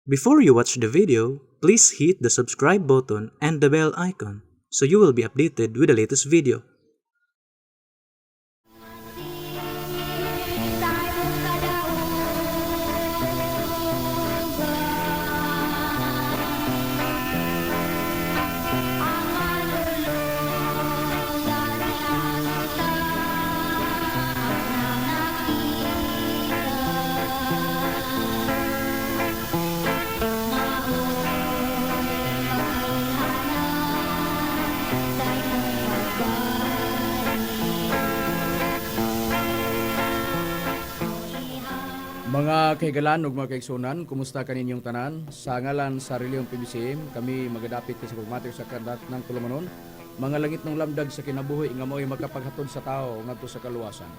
Before you watch the video, please hit the subscribe button and the bell icon so you will be updated with the latest video. Mga kahigalan ug mga kaigsunan, kumusta kaninyong tanan? Sa ngalan sa Reliyong PBCM, kami magadapit sa pagmati sa kandat ng tulumanon, mga langit ng lamdag sa kinabuhi nga mao'y makapaghatod sa tao ngadto sa kaluwasan.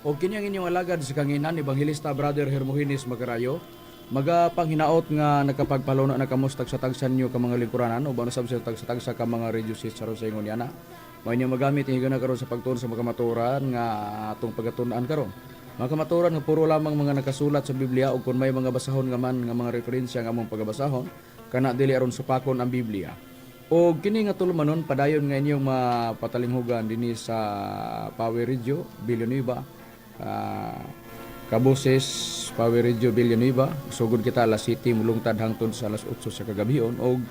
Og kini ang inyong alagad sa kanginan, Ebanghilista Brother Hermogenes Magarayo, magapanghinaot nga nakapagpaluna na kamo sa tagsa-tagsa ninyo ka mga lingkuranan o usab sa tagsa-tagsa ka mga radio sets aron sa ingon yana. Mao inyo magamit higana karon sa pagtuon sa mga kamatuoran nga atong pagatun-an karon. Mga kamatuoran nga puro lamang mga nakasulat sa Biblia, ug kung may mga basahon nga man nga mga referensya nga among pagabasahon, kana dili aron supakon ang Biblia. Og kini nga tulumanon padayon nga inyong mapatalinghugan dinhi sa Power Radio Villanueva, Kaboses Power Radio Villanueva. Sugod kita alas 7 mulungtad hangtod sa alas 8 sa kagabion, og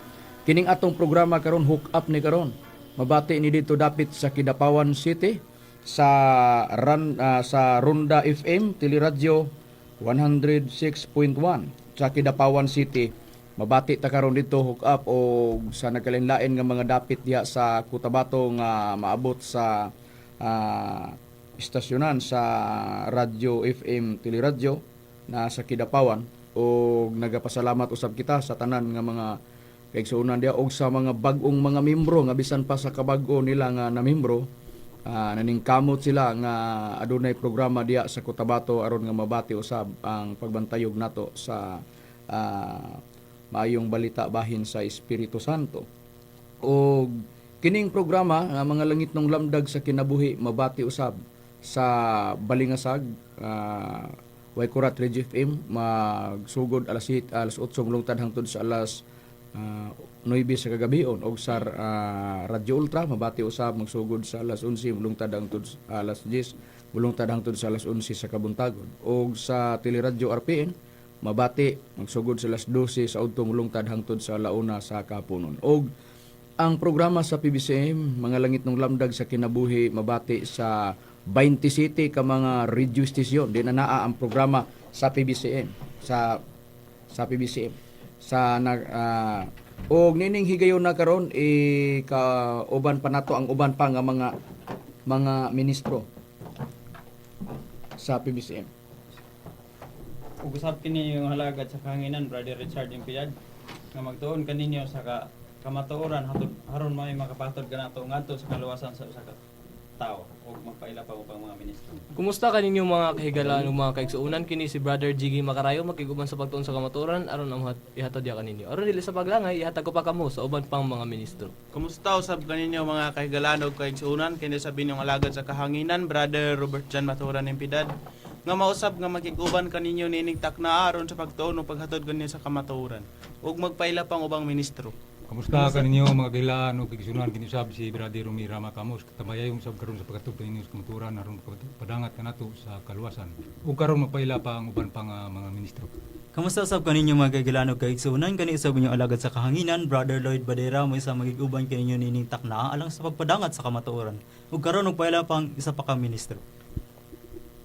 kining atong programa karon hook up ni karon. Mabati ni dito dapit sa Kidapawan City sa Ronda FM Teleradyo 106.1 sa Kidapawan City. Mabati ta karon dito hook up og sa nagkalain-lain nga mga dapit diha sa Cotabato nga maabot sa istasyonan sa Radyo FM Teleradyo na sa Kidapawan, og nagapasalamat usab kita sa tanan nga mga kaigsuonan diha og sa mga bag-ong mga membro nga bisan pa sa kabag-o nila nga namembro, naningkamot sila nga adunay programa diha sa Cotabato aron nga mabati usab ang pagbantayog nato sa maayong balita bahin sa Espiritu Santo. Og kining programa nga mga langit ng lamdag sa kinabuhi mabati usab sa Balingasag, Waikurat Radio FM, magsugod alas 7, alas 8 mulungtad hangtod sa alas 9 sa kagabion, og sa Radyo Ultra mabati usab magsugod sa alas 11 mulungtad hangtod alas 10 mulungtad hangtod sa alas 11 sa kabuntagon, og sa Teleradyo RPN mabati magsugod sa alas 12 sa udto mulungtad hangtod sa alauna sa kapunon. Og ang programa sa PBCM, mga langit ng lamdag sa kinabuhi, mabati sa 20 city ka mga radio station di na naa ang programa sa PBCM sa PBCM sa na og nining higayon na karon i ka uban pa nato ang uban pa nga mga ministro sa PBCM. Ug usab kini yung halagad sa kahanginan, Brother Richard Impiad, nga magtuon kaninyo sa kamatuoran hatod aron may makapatod kanato ngadto sa kaluwasan sa usa ka tawo, ug magpaila pa upang mga ministro. Kumusta kaninyo mga kahigalaan ug mga kaigsuonan? Kini si Brother Jiggy Makarayo makiguban sa pagtuon sa kamatuoran aron ang ihatod ya kaninyo. Aron dili sa paglangay, ihatag ko pa kamo sa uban pang mga ministro. Kumusta usab kaninyo mga kahigalaan ug kaigsuonan? Kini sa inyong alagad sa kahanginan, Brother Robert John Maturan Impidad, nga mausab nga makig-uban kaninyo nining takna aron sa pagtuon ug paghatod kaninyo sa kamatuoran, ug magpaila pang ubang ministro. Kamusta kaninyo mga kahigalaan ug kaigsuonan? Kini usab si Brother Rumi Rama Kamos katamayayong usab karon sa paghatod kaninyo sa kamatuoran aron padangat kanato sa kaluwasan, ug karon magpaila pa ang uban pang mga ministro. Kamusta usab kaninyo mga kahigalaan ug kaigsuonan? Kani usab inyong alagad sa kahanginan, Brother Lloyd Badera, mo isa magig-uban kaninyo nining takna alang sa pagpadangat sa kamatuoran. Ug karon nagpaila pang isa pa ka ministro.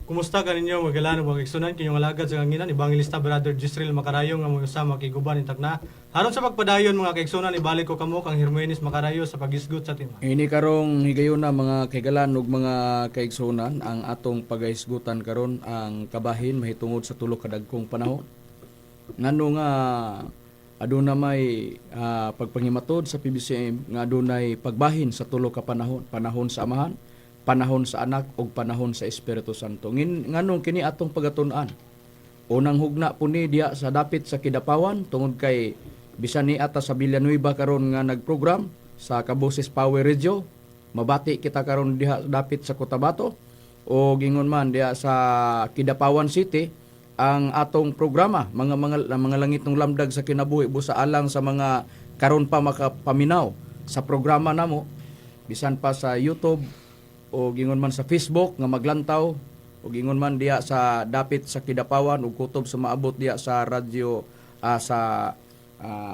Kumusta kaninyo mga kahigalaan ug mga kaigsuonan? Kinyong alagad sa kanginan, Evangelista Brother Jisrael Makarayo, nga mosa makiguban ning takna. Aron sa pagpadayon, mga kaigsuonan, ibalik ko kamo kang Hermogenes Makarayo sa paghisgot sa tema. Ini karong higayuna, mga kahigalaan ug mga kaigsuonan, ang atong pagahisgutan karon ang kabahin mahitungod sa tulo ka dagkong panahon. Ngano nga aduna may pagpangimatod sa PBCM nga adunay pagbahin sa tulo ka panahon, panahon sa Amahan, panahon sa Anak ug panahon sa Espiritu Santo. Nganong kini atong pagatun-an? Unang hugna po ni diya sa dapit sa Kidapawan, tungod kay bisan ni ata sa Villanueva karon nga nagprogram sa Kaboses Power Radio, mabati kita karon diha dapit sa Cotabato, o gingon man diha sa Kidapawan City. Ang atong programa, mga langit ng lamdag sa kinabuhi, busa alang sa mga karon pa makapaminaw sa programa namo, bisan pa sa YouTube o gingon man sa Facebook nga maglantaw o gingon man diya sa dapit sa Kidapawan ug kutob sa maabot diya sa radyo, sa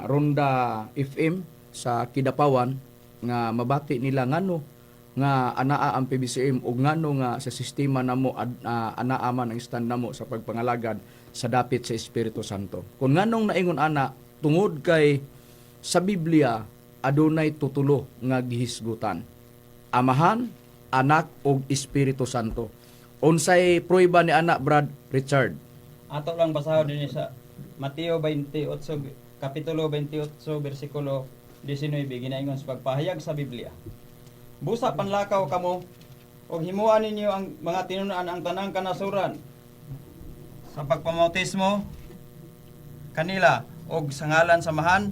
Ronda FM sa Kidapawan, nga mabati nila ngano nga anaa ang PBCM ug ngano nga sa sistema namo anaa man ang stand namo sa pagpangalagad sa dapit sa Espiritu Santo. Kung nganong naingon ana, tungod kay sa Biblia adunay tutulo nga gihisgutan: Amahan, Anak ug Espiritu Santo. Unsay prueba ni ana, Brad Richard? Ato lang basahon dinhi sa Mateo 28, kapitulo 28, bersikulo 19, ginaingon sa pagpahayag sa Biblia. Busa panlakaw kamo ug himoa ninyo ang mga tinun-an ang tanang kanasuran sa pagpamautismo kanila og sa ngalan sa Amahan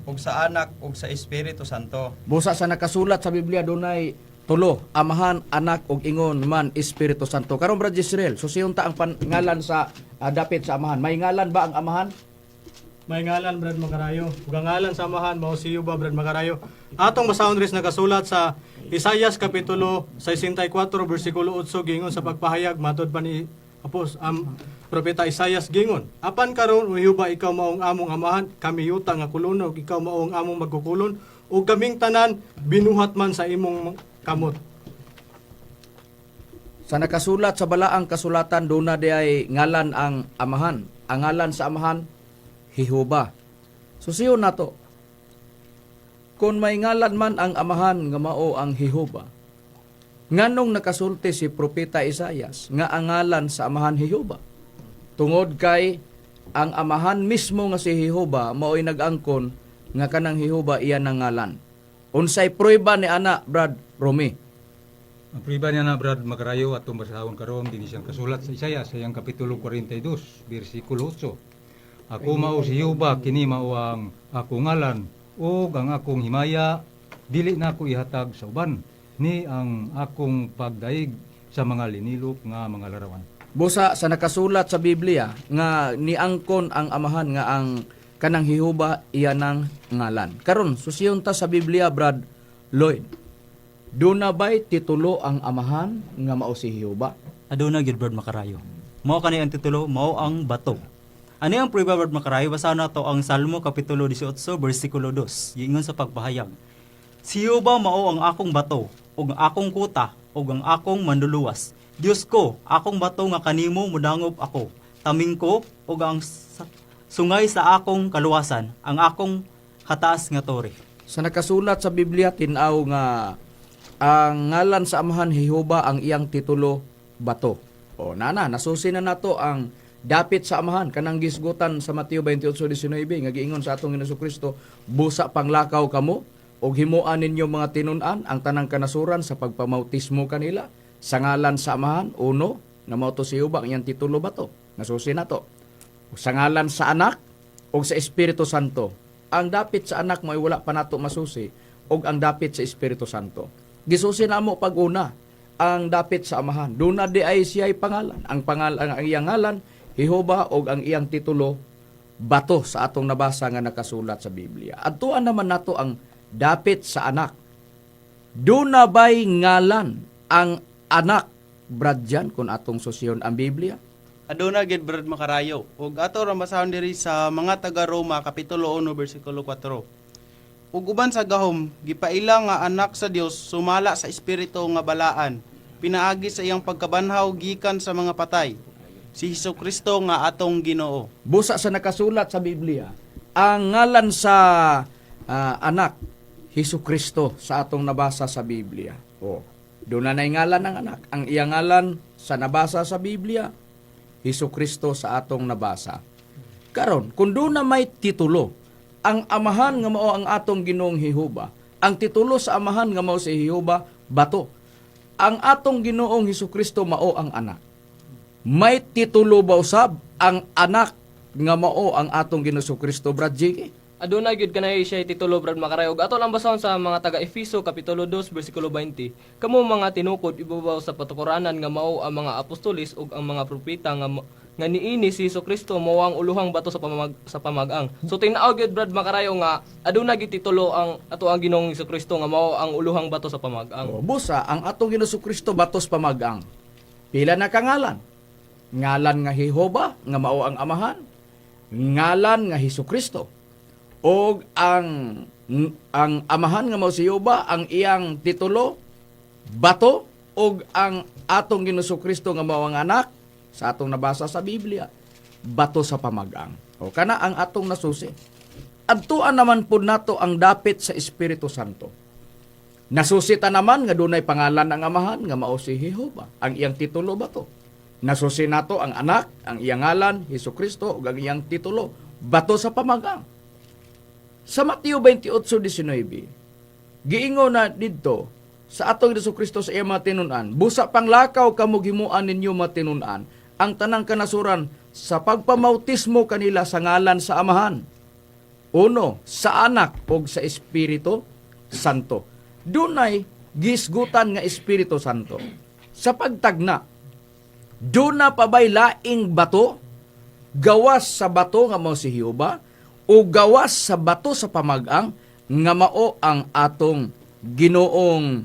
ug sa Anak ug sa Espiritu Santo. Busa sa nakasulat sa Biblia dunay tulo: Amahan, Anak ug ingon man Espiritu Santo. Karon, Brad Israel, susiyon ta ang pangalan sa dapit sa Amahan. May ngalan ba ang Amahan? May ngalan, Brad Makarayo. Ug ang ngalan sa Amahan mao si Yuba, Brad Makarayo. Atong basahon ris nakasulat sa Isayas kapitulo 64 bersikulo 8, gingon sa pagpahayag matod pa ni Apos am propeta Isayas, gingon: "Apan karon, o Jehova, ikaw maong among amahan, kami yuta nga kulon, ug ikaw maong among magkukulon, ug kaming tanan binuhat man sa imong kamot." Sa nakasulat sa balaang kasulatan, duna di ay ngalan ang Amahan. Ang ngalan sa Amahan, Jehova. Susiyon nato. Kung may ngalan man ang Amahan nga mao ang Jehova, nganong nakasulti si Propeta Isayas nga ang ngalan sa Amahan Jehova? Tungod kay ang Amahan mismo nga si Jehova mao'y nag-angkon nga kanang Jehova iya nang ngalan. Unsay prueba ni ana, Brad Romy? Ang prueba niya na, Brad Makarayo, atong basahon karon dinhi siyang kasulat sa Isaiah sa iyang kapitulo 42 bersikulo 8. "Ako mao si Jehova, kini mao ang akong ngalan ug ang akong himaya dili nako ihatag sa uban, ni ang akong pagdaig sa mga linilok nga mga larawan." Busa sa nakasulat sa Biblia nga niangkon ang Amahan nga ang kanang Jehova iya nang ngalan. Karon susiyon ta sa Biblia, Brad Lloyd. Duna bay titulo ang Amahan nga mao si Jehova? Aduna gyud, Brad Makarayo. Mao kani ang titulo, mao ang bato. Ano ang prueba, Brad Makarayo? Basa na to ang Salmo kapitulo 18 bersikulo 2. Giingon sa pagpahayag: "Si Jehova mao ang akong bato ug ang akong kuta ug ang akong manluluwas. Dios ko, akong bato nga kanimo mudangop ako. Taming ko ug ang sungay sa akong kaluwasan, ang akong kataas nga tore." Sa nakasulat sa Biblia, tin-aw nga ang ngalan sa Amahan Jehova, ang iyang titulo bato. O nana, nasusi na nato ang dapit sa Amahan kanang gisgutan sa Mateo 28:19 nga giingon sa atong Ginoong Kristo, busa panglakaw kamo ug himoa ninyo mga tinun-an ang tanang kanasuran sa pagpamautismo kanila sa ngalan sa Amahan, uno, na mao to si Jehova, ang iyang titulo bato. Nasusi na to. Sa ngalan sa Anak ug sa Espiritu Santo. Ang dapit sa Anak mo ay wala pa nato masusi ug ang dapit sa Espiritu Santo. Gisusi na mo pag-una ang dapit sa Amahan. Duna di ay siya'y pangalan. Ang pangalan, ang iyang ngalan Jehova ug ang iyang titulo bato sa atong nabasa nga nakasulat sa Biblia. Adtuan naman nato ang dapit sa Anak. Duna bay ngalan ang Anak, Brad Jan, kung atong susiyon ang Biblia? Aduna gid, Brad Makarayo. Ug ato ra basahon diri sa mga taga Roma kapitulo 1 bersikulo 4. "Ug uban sa gahom gipaila nga anak sa Dios sumala sa espiritu nga balaan pinaagi sa iyang pagkabanhaw gikan sa mga patay, si Hesus Kristo nga atong Ginoo." Busa sa nakasulat sa Biblia, ang ngalan sa Anak, Hesus Kristo sa atong nabasa sa Biblia. O, doon na ngalan ng Anak. Ang iyang ngalan sa nabasa sa Biblia, Hesus Kristo sa atong nabasa. Karon, kung doon na may titulo, ang Amahan nga mao ang atong Ginoong Jehova, ang titulo sa Amahan nga mao si Jehova, bato. Ang atong Ginoong Hesus Kristo mao ang Anak. May titulo ba usab ang Anak nga mao ang atong Ginoong Kristo, Brad Jiggy? Aduna gyud kanay siya titulo, Brad Makarayo. Ug ato lang basahon sa mga taga Efeso kapitulo 2 bersikulo 20. "Kamo mga tinukod ibabaw sa patukuranan nga mao ang mga apostolis ug ang mga propeta nga Nga niini si Hesus Kristo mao ang uluhang bato sa pamag-ang. So tin-aw gyud, Brad Makarayo, nga aduna gyud titulo ang ato ang Ginoong Hesus Kristo nga mao ang uluhang bato sa pamag-ang. O, busa, ang atong Ginoong Kristo batos pamagang. Pila na kangalan? Ngalan nga Jehova, nga mao ang amahan. Ngalan nga Hesus Kristo. Og ang amahan nga mao si Jehova, ang iyang titulo bato, og ang atong Ginoong Kristo nga mao ang anak sa atong nabasa sa Biblia, bato sa pamagang. O kana ang atong nasusi. Adtuan naman pud nato ang dapit sa Espiritu Santo. Nasusita naman nga dunay pangalan ang amahan nga mao si Jehova. Ang iyang titulo bato. Nasusi nato ang anak, ang iyang ngalan, Hesus Kristo, ug ang iyang titulo, bato sa pamagang. Sa Mateo 28:19, giingon na didto sa atong Hesus Kristo sa iyang mga tinun-an, "Busa panglakaw kamo, himuan ninyo matinun-an ang tanang kanasuran sa pagpamautismo kanila sa ngalan sa Amahan." Uno, sa Anak ug sa Espiritu Santo. Dunay gisgutan nga Espiritu Santo. Sa pagtagna, duna pa ba'y laing bato gawas sa bato nga mao si Jehova o gawas sa bato sa pamag-ang nga mao ang atong Ginoong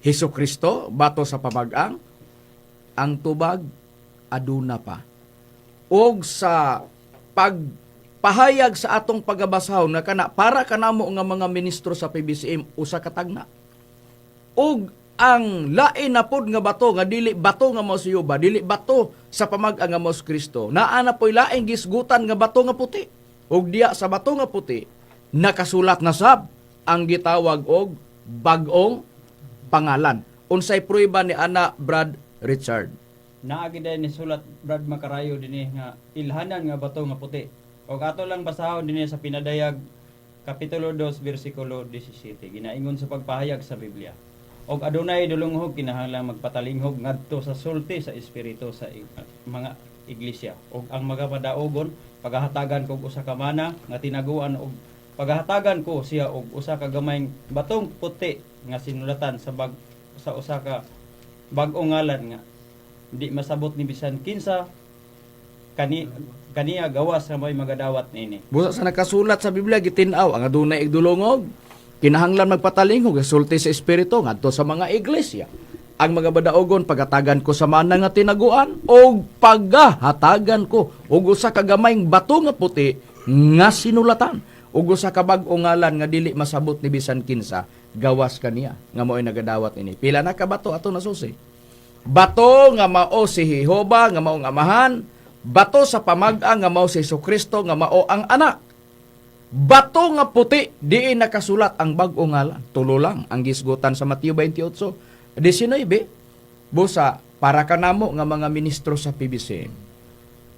Hesus Kristo, bato sa pamag-ang? Ang tubag, aduna pa. Og sa pagpahayag sa atong pagabasahon nga kana para kanamo nga mga ministro sa PBCM usa ka tagna. Og ang lain na pod nga bato nga dili bato nga mao si Jehova, dili bato sa pamag-ang nga mao si Kristo, naa na po'y laing gisgutan nga bato nga puti. Ug diya sa bato nga puti nakasulat na sab ang gitawag og bag-ong pangalan. Unsay prueba ni ana, Brad Richard? Naa gid ni sulat, Brad Makarayo, dinhi nga ilhanan nga bato nga puti. Og ato lang basahon dinhi sa Pinadayag kapitulo 2 bersikulo 17. Ginaingon sa pagpahayag sa Biblia: "Og adunay dulunghog kinahanglan magpatalinghog ngadto sa sulti sa Espiritu sa mga iglesia. Og ang magapadaogon pagahatagan kog usa ka mana nga tinaguan og pagahatagan ko siya og usa ka gamayng batong puti nga sinulatan sa usa ka bag-ong ngalan nga di masabot ni bisan kinsa kaniya gawas sa may magadawat niini." Busa sa nakasulat sa Biblia, gitin-aw ang adunay igdulongog kinahanglan magpatalinghog sa sulti sa Espiritu ngadto sa mga iglesia. Ang mga badaogon pagatagan ko sa mana nga tinaguan og pagahatagan ko og usa ka gamayng bato nga puti nga sinulatan ug usa ka bag-ong ngalan nga dili masabot ni bisan kinsa gawas kaniya nga mao'y nagadawat ini. Pila na ka bato ato nasusi? Bato nga mao si Jehova nga mao ang amahan, bato sa pamag-ang nga mao si Kristo nga mao ang anak. Bato nga puti diin nakasulat ang bag-o ngalan. Tulo lang ang gisgutan sa Mateo 28:19. Busa para kanamo nga mga ministro sa PBC,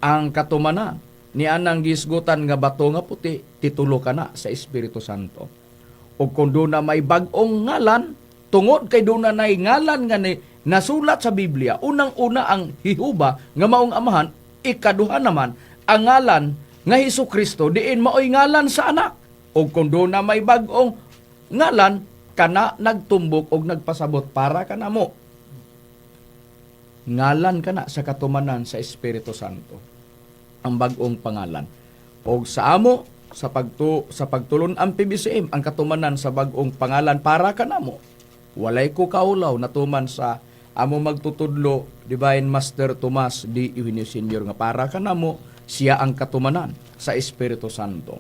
ang katumanan ni anang gisgutan nga bato nga puti, titulo kana sa Espiritu Santo. O kung doon na may bag-ong ngalan, tungod kay doon na nay ngalan nga ni nasulat sa Biblia, unang-una ang Jehova nga maong amahan, ikaduha naman ang ngalan nga Hesus Kristo diin maoy ngalan sa anak. O kung doon na may bag-ong ngalan, kana nagtumbok og nagpasabot para kanamo. Ngalan kana sa katumanan sa Espiritu Santo ang bag-ong pangalan. Og sa amo sa pagtulon ang PBCM, ang katumanan sa bag-ong pangalan para kanamo. Walay ko kaulaw natuman sa amo magtutudlo, Divine Master Tomas D. Eugenio Senior, nga para kanamo siya ang katumanan sa Espiritu Santo.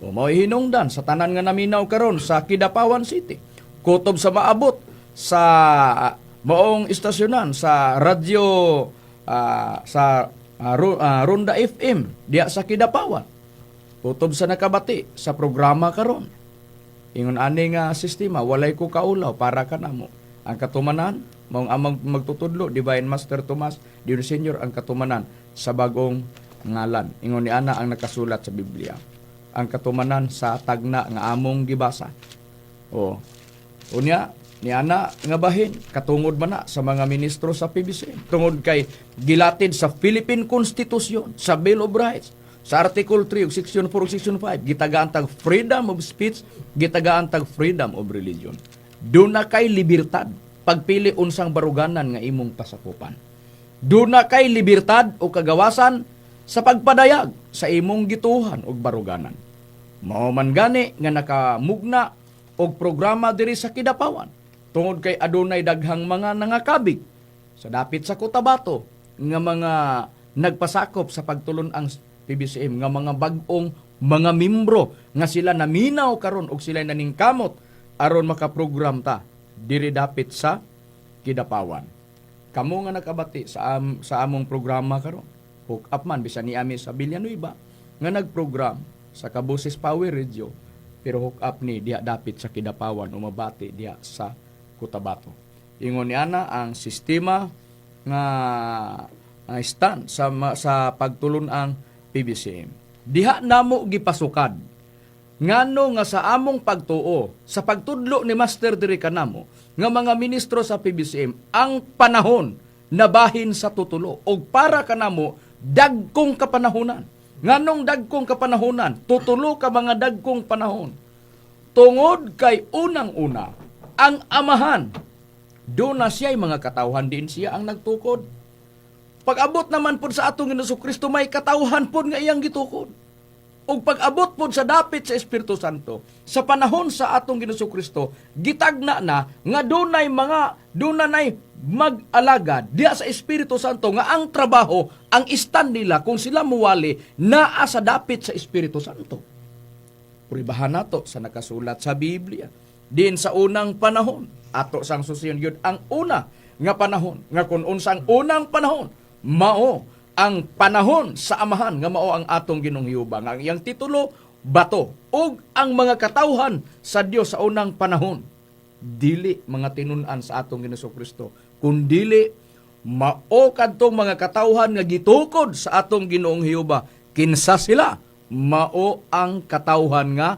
O mao'y hinungdan sa tanan nga naminaw karon sa Kidapawan City. Kutob sa maabot sa maong istasyonan sa radyo sa Ronda FM diya sa Kidapawan. Kutob sa nakabati sa programa karon. Ingon ani nga sistema, walay ko kaulaw para kanamo. Ang katumanan maong amang magtutudlo, Divine Master Tomas Dino Senior, ang katumanan sa bagong ngalan. Ingon ni ana ang nakasulat sa Biblia. Ang katumanan sa tagna nga among gibasa. O unya ni ana nga bahin katungod man na sa mga ministro sa PBC tungod kay gilatid sa Philippine Constitution, sa Bill of Rights, sa Article 3 ug Section 4 ug Section 5, gitagaan tag freedom of speech, gitagaan tag freedom of religion. Duna kay libertad pagpili unsang baruganan nga imong pasakupan. Duna kay libertad o kagawasan sa pagpadayag sa imong gituhan og baruganan. Mao man gani nga nakamugna og programa diri sa Kidapawan tungod kay adunay daghang mga nangakabig sa dapit sa Cotabato nga mga nagpasakop sa pagtulon-ang PBCM, nga mga bag-ong mga membro nga sila naminaw karon og sila naningkamot aron makaprogram ta diri dapit sa Kidapawan. Kamo nga nakabati sa among programa karon, hook up man bisan ni ami sa Villanueva nga nagprogram sa Kaboses Power Radio, pero hook up ni diha dapit sa Kidapawan, umabati diha sa Cotabato. Ingon ni ana ang sistema nga ang stand sa pagtulon-ang PBCM. Diha namo gipasukad ngano nga sa among pagtuo, sa pagtudlo ni Master diri kanamo nga mga ministro sa PBCM, ang panahon nabahin sa tutulo og para kanamo dagkong kapanahonan. Nganong dagkong kapanahonan? Tutulo ka mga dagkong panahon. Tungod kay unang-una, ang Amahan, doon na siya'y mga katawhan din siya ang nagtukod. Pag-abot naman pod sa atong Ginoong Kristo, may katawhan pod nga iyang gitukod. Ug pag-abot pod sa dapit sa Espiritu Santo, sa panahon sa atong Ginoong Kristo, gitagna na nga dunay mag-alagad diha sa Espiritu Santo nga ang trabaho, ang stand nila kung sila muwali naa sa dapit sa Espiritu Santo. Puribahan nato sa nakasulat sa Biblia. Din sa unang panahon, ato sang susiyon yun ang una nga panahon, nga kung unsang unang panahon, mao ang panahon sa Amahan nga mao ang atong Ginoong Jehova, nga ang iyang titulo bato, ug ang mga katawhan sa Dios sa unang panahon dili mga tinun-an sa atong Ginoong Kristo, kundili mao kadtong mga katawhan nga gitukod sa atong Ginoong Jehova. Kinsa sila? Mao ang katawhan nga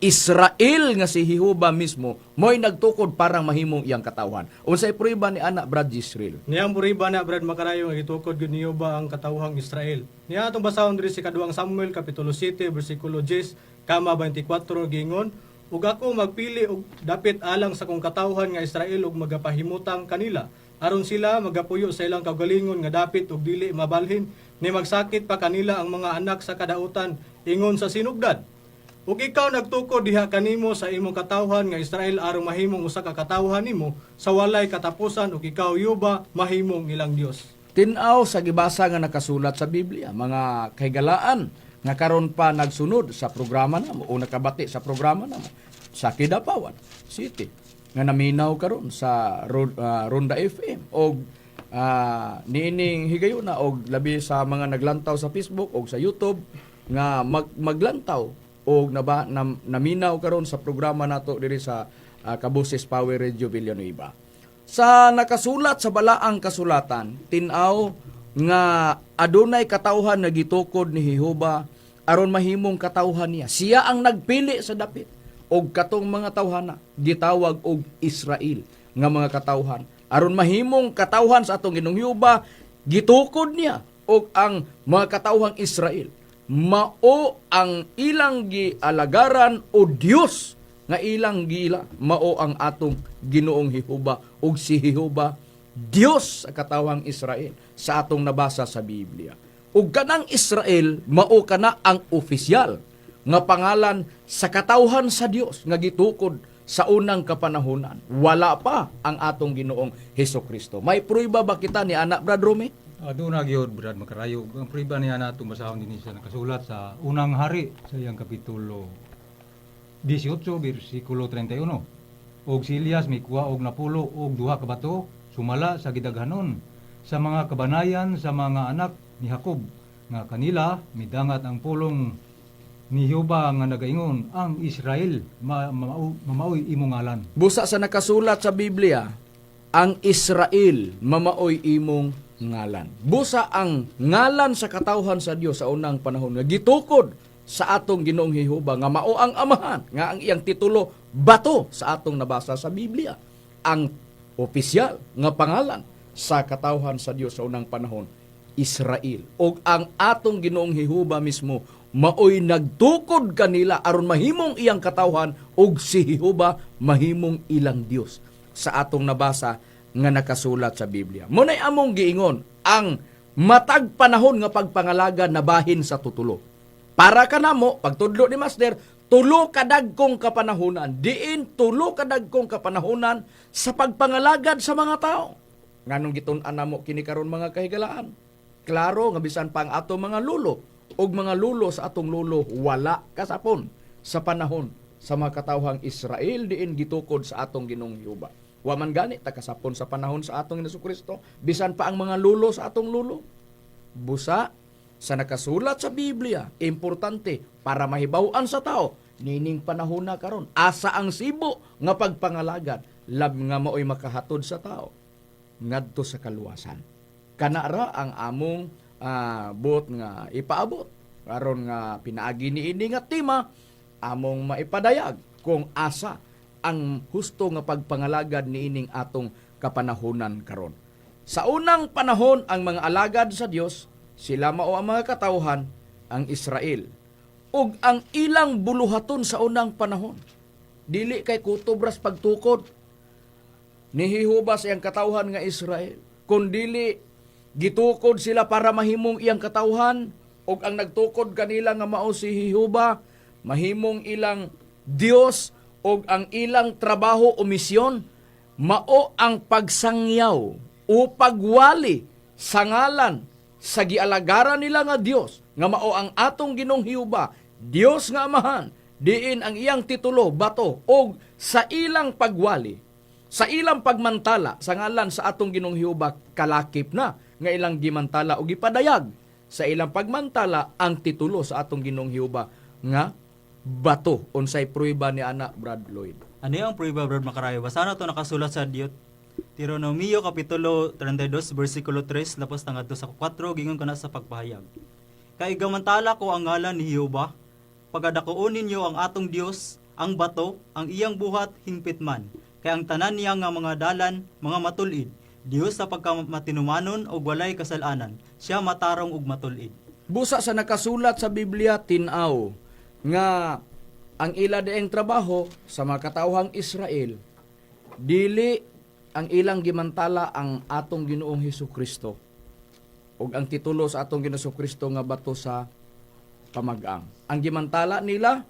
Israel nga si Jehova mismo mo'y nagtukod parang mahimong iyang katawhan. Unsay prueba ni ana, Brad Israel? Niyang puriba na, Brad Makarayo, nga gitukod gyud ni Jehova ang katawhang Israel. Niya atong basahon diri sa kaduang Samuel kapitulo 7 bersikulo 10 kama 24, gingon, "Ug ako magpili og dapit alang sa kong katawhan nga Israel ug magapahimutang kanila aron sila magapuyo sa ilang kaugalingon nga dapit ug dili mabalhin ni magsakit pa kanila ang mga anak sa kadautan ingon sa sinugdan. Ug ikaw nagtukod diha kanimo sa imong katawhan nga Israel aron mahimong usa ka katawhan nimo sa walay katapusan ug ikaw Jehova mahimong ilang Dios." Tinaw sa gibasa nga nakasulat sa Biblia, mga kahigalaan nga karon pa nagsunod sa programa namo o nakabati sa programa namo sa Kidapawan City, nga naminaw karon sa Ronda FM og niining higayuna, og labi sa mga naglantaw sa Facebook og sa YouTube nga maglantaw og naminaw karon sa programa nato diri sa Kaboses Power Radio Villanueva. Sa nakasulat sa balaang kasulatan, tinaw nga adunay katawhan nga gitukod ni Jehova aron mahimong katawhan niya. Siya ang nagpili sa dapit og katong mga tawhana gitawag og Israel nga mga katawhan aron mahimong katawhan sa atong Ginoong Jehova. Gitukod niya og ang mga katawhang Israel mao ang ilang gialagaran o Dios nga ilang gila mao ang atong Ginoong Jehova, ug si Jehova Dios sa katawhang Israel sa atong nabasa sa Biblia. Ug kanang Israel mao kana ang opisyal nga pangalan sa katawhan sa Dios nga gitukod sa unang kapanahonan. Wala pa ang atong Ginoong Hesus Kristo. May prueba ba kita ni anak, Brad Rome? Aduna gyud, Brad Makarayo. Ang prueba niya na atong basahon din siya nakasulat sa Unang Hari sa iyang kapitulo 18 bersikulo 31. "Og si Elias mikuha og 92 ka bato sumala sa gidaghanon sa mga kabanayan sa mga anak ni Jacob nga kanila midangat ang pulong ni Jehova nga nagaingon, 'Ang Israel mamaoy imong ngalan.'" Busa sa nakasulat sa Biblia, ang Israel mamaoy imong ngalan. Busa ang ngalan sa katawhan sa Dios sa unang panahon nga gitukod sa atong Ginoong Jehova nga mao ang Amahan nga ang iyang titulo bato sa atong nabasa sa Biblia. Ang opisyal nga pangalan sa katawhan sa Dios sa unang panahon, Israel. Og ang atong Ginoong Jehova mismo maoy nagtukod kanila aron mahimong iyang katawhan og si Jehova mahimong ilang Dios sa atong nabasa nga nakasulat sa Biblia. Muna'y among giingon, Ang matag panahon nga pagpangalagad na bahin sa tutulo. Para kanamo, pagtudlo ni Master, tulo kadagkong kapanahunan. Diin tulo kadagkong kapanahunan sa pagpangalagad sa mga tao. Nganong gitun-an namo kini karon, mga kahigalaan? Klaro nga bisan pa ang ato mga lulo ug mga lulo sa atong lulo wala kasapon sa panahon sa mga katawhang Israel diin gitukod sa atong Ginoong Jehova. Wa man gani ta kasapon sa panahon sa atong Hesus Kristo, bisan pa ang mga lulo sa atong lulo. Busa sa nakasulat sa Biblia, importante para mahibaw-an sa tao nining panahon na karon asa ang sibo nga pagpangalagad lab nga maoy makahatod sa tao ngadto sa kaluwasan. Kana ra ang among buot nga ipaabot aron nga pinaagi niini nga tema among maipadayag kung asa ang husto nga pagpangalagad niining atong kapanahonan karon. Sa unang panahon, ang mga alagad sa Dios, sila mao ang mga katawhan, ang Israel. Ug ang ilang buluhaton sa unang panahon, dili kay kutob ras pagtukod ni Jehova sa iyang katawhan nga Israel, kundili gitukod sila para mahimong iyang katawhan, ug ang nagtukod kanila nga mao si Jehova mahimong ilang Dios, ug ang ilang trabaho o misyon mao ang pagsangyaw o pagwali sa ngalan sa gialagaran nila nga Dios nga mao ang atong Ginoong Jehova, Dios nga Amahan, diin ang iyang titulo bato. Og sa ilang pagwali, sa ilang pagmantala sa ngalan sa atong Ginoong Jehova, kalakip na nga ilang gimantala o gipadayag sa ilang pagmantala ang titulo sa atong Ginoong Jehova nga bato. Unsay pruweba ni ana, Brad Lloyd? Ano yung pruweba, Brad Makarayo? Basta na to nakasulat sa Deuteronomio Kapitulo 32, versikulo 3, lapos tangadto sa 4, gingon kana sa pagpahayag. "Kay gamantala ko ang ngalan ni Jehova, pagadakoon ninyo ang atong Dios, ang bato, ang iyang buhat hingpit man. Kay ang tanan niya nga mga dalan, mga matulid, Dios sa pagkamatinumanon og walay kasalanan, siya matarong ug matulid." Busa sa nakasulat sa Biblia, tin-aw nga ang ila dieng trabaho sa mga katawhang Israel, dili ang ilang gimantala ang atong Ginoong Hesus Kristo ug ang titulo sa atong Ginoong Kristo nga bato sa pamag-ang. Ang gimantala nila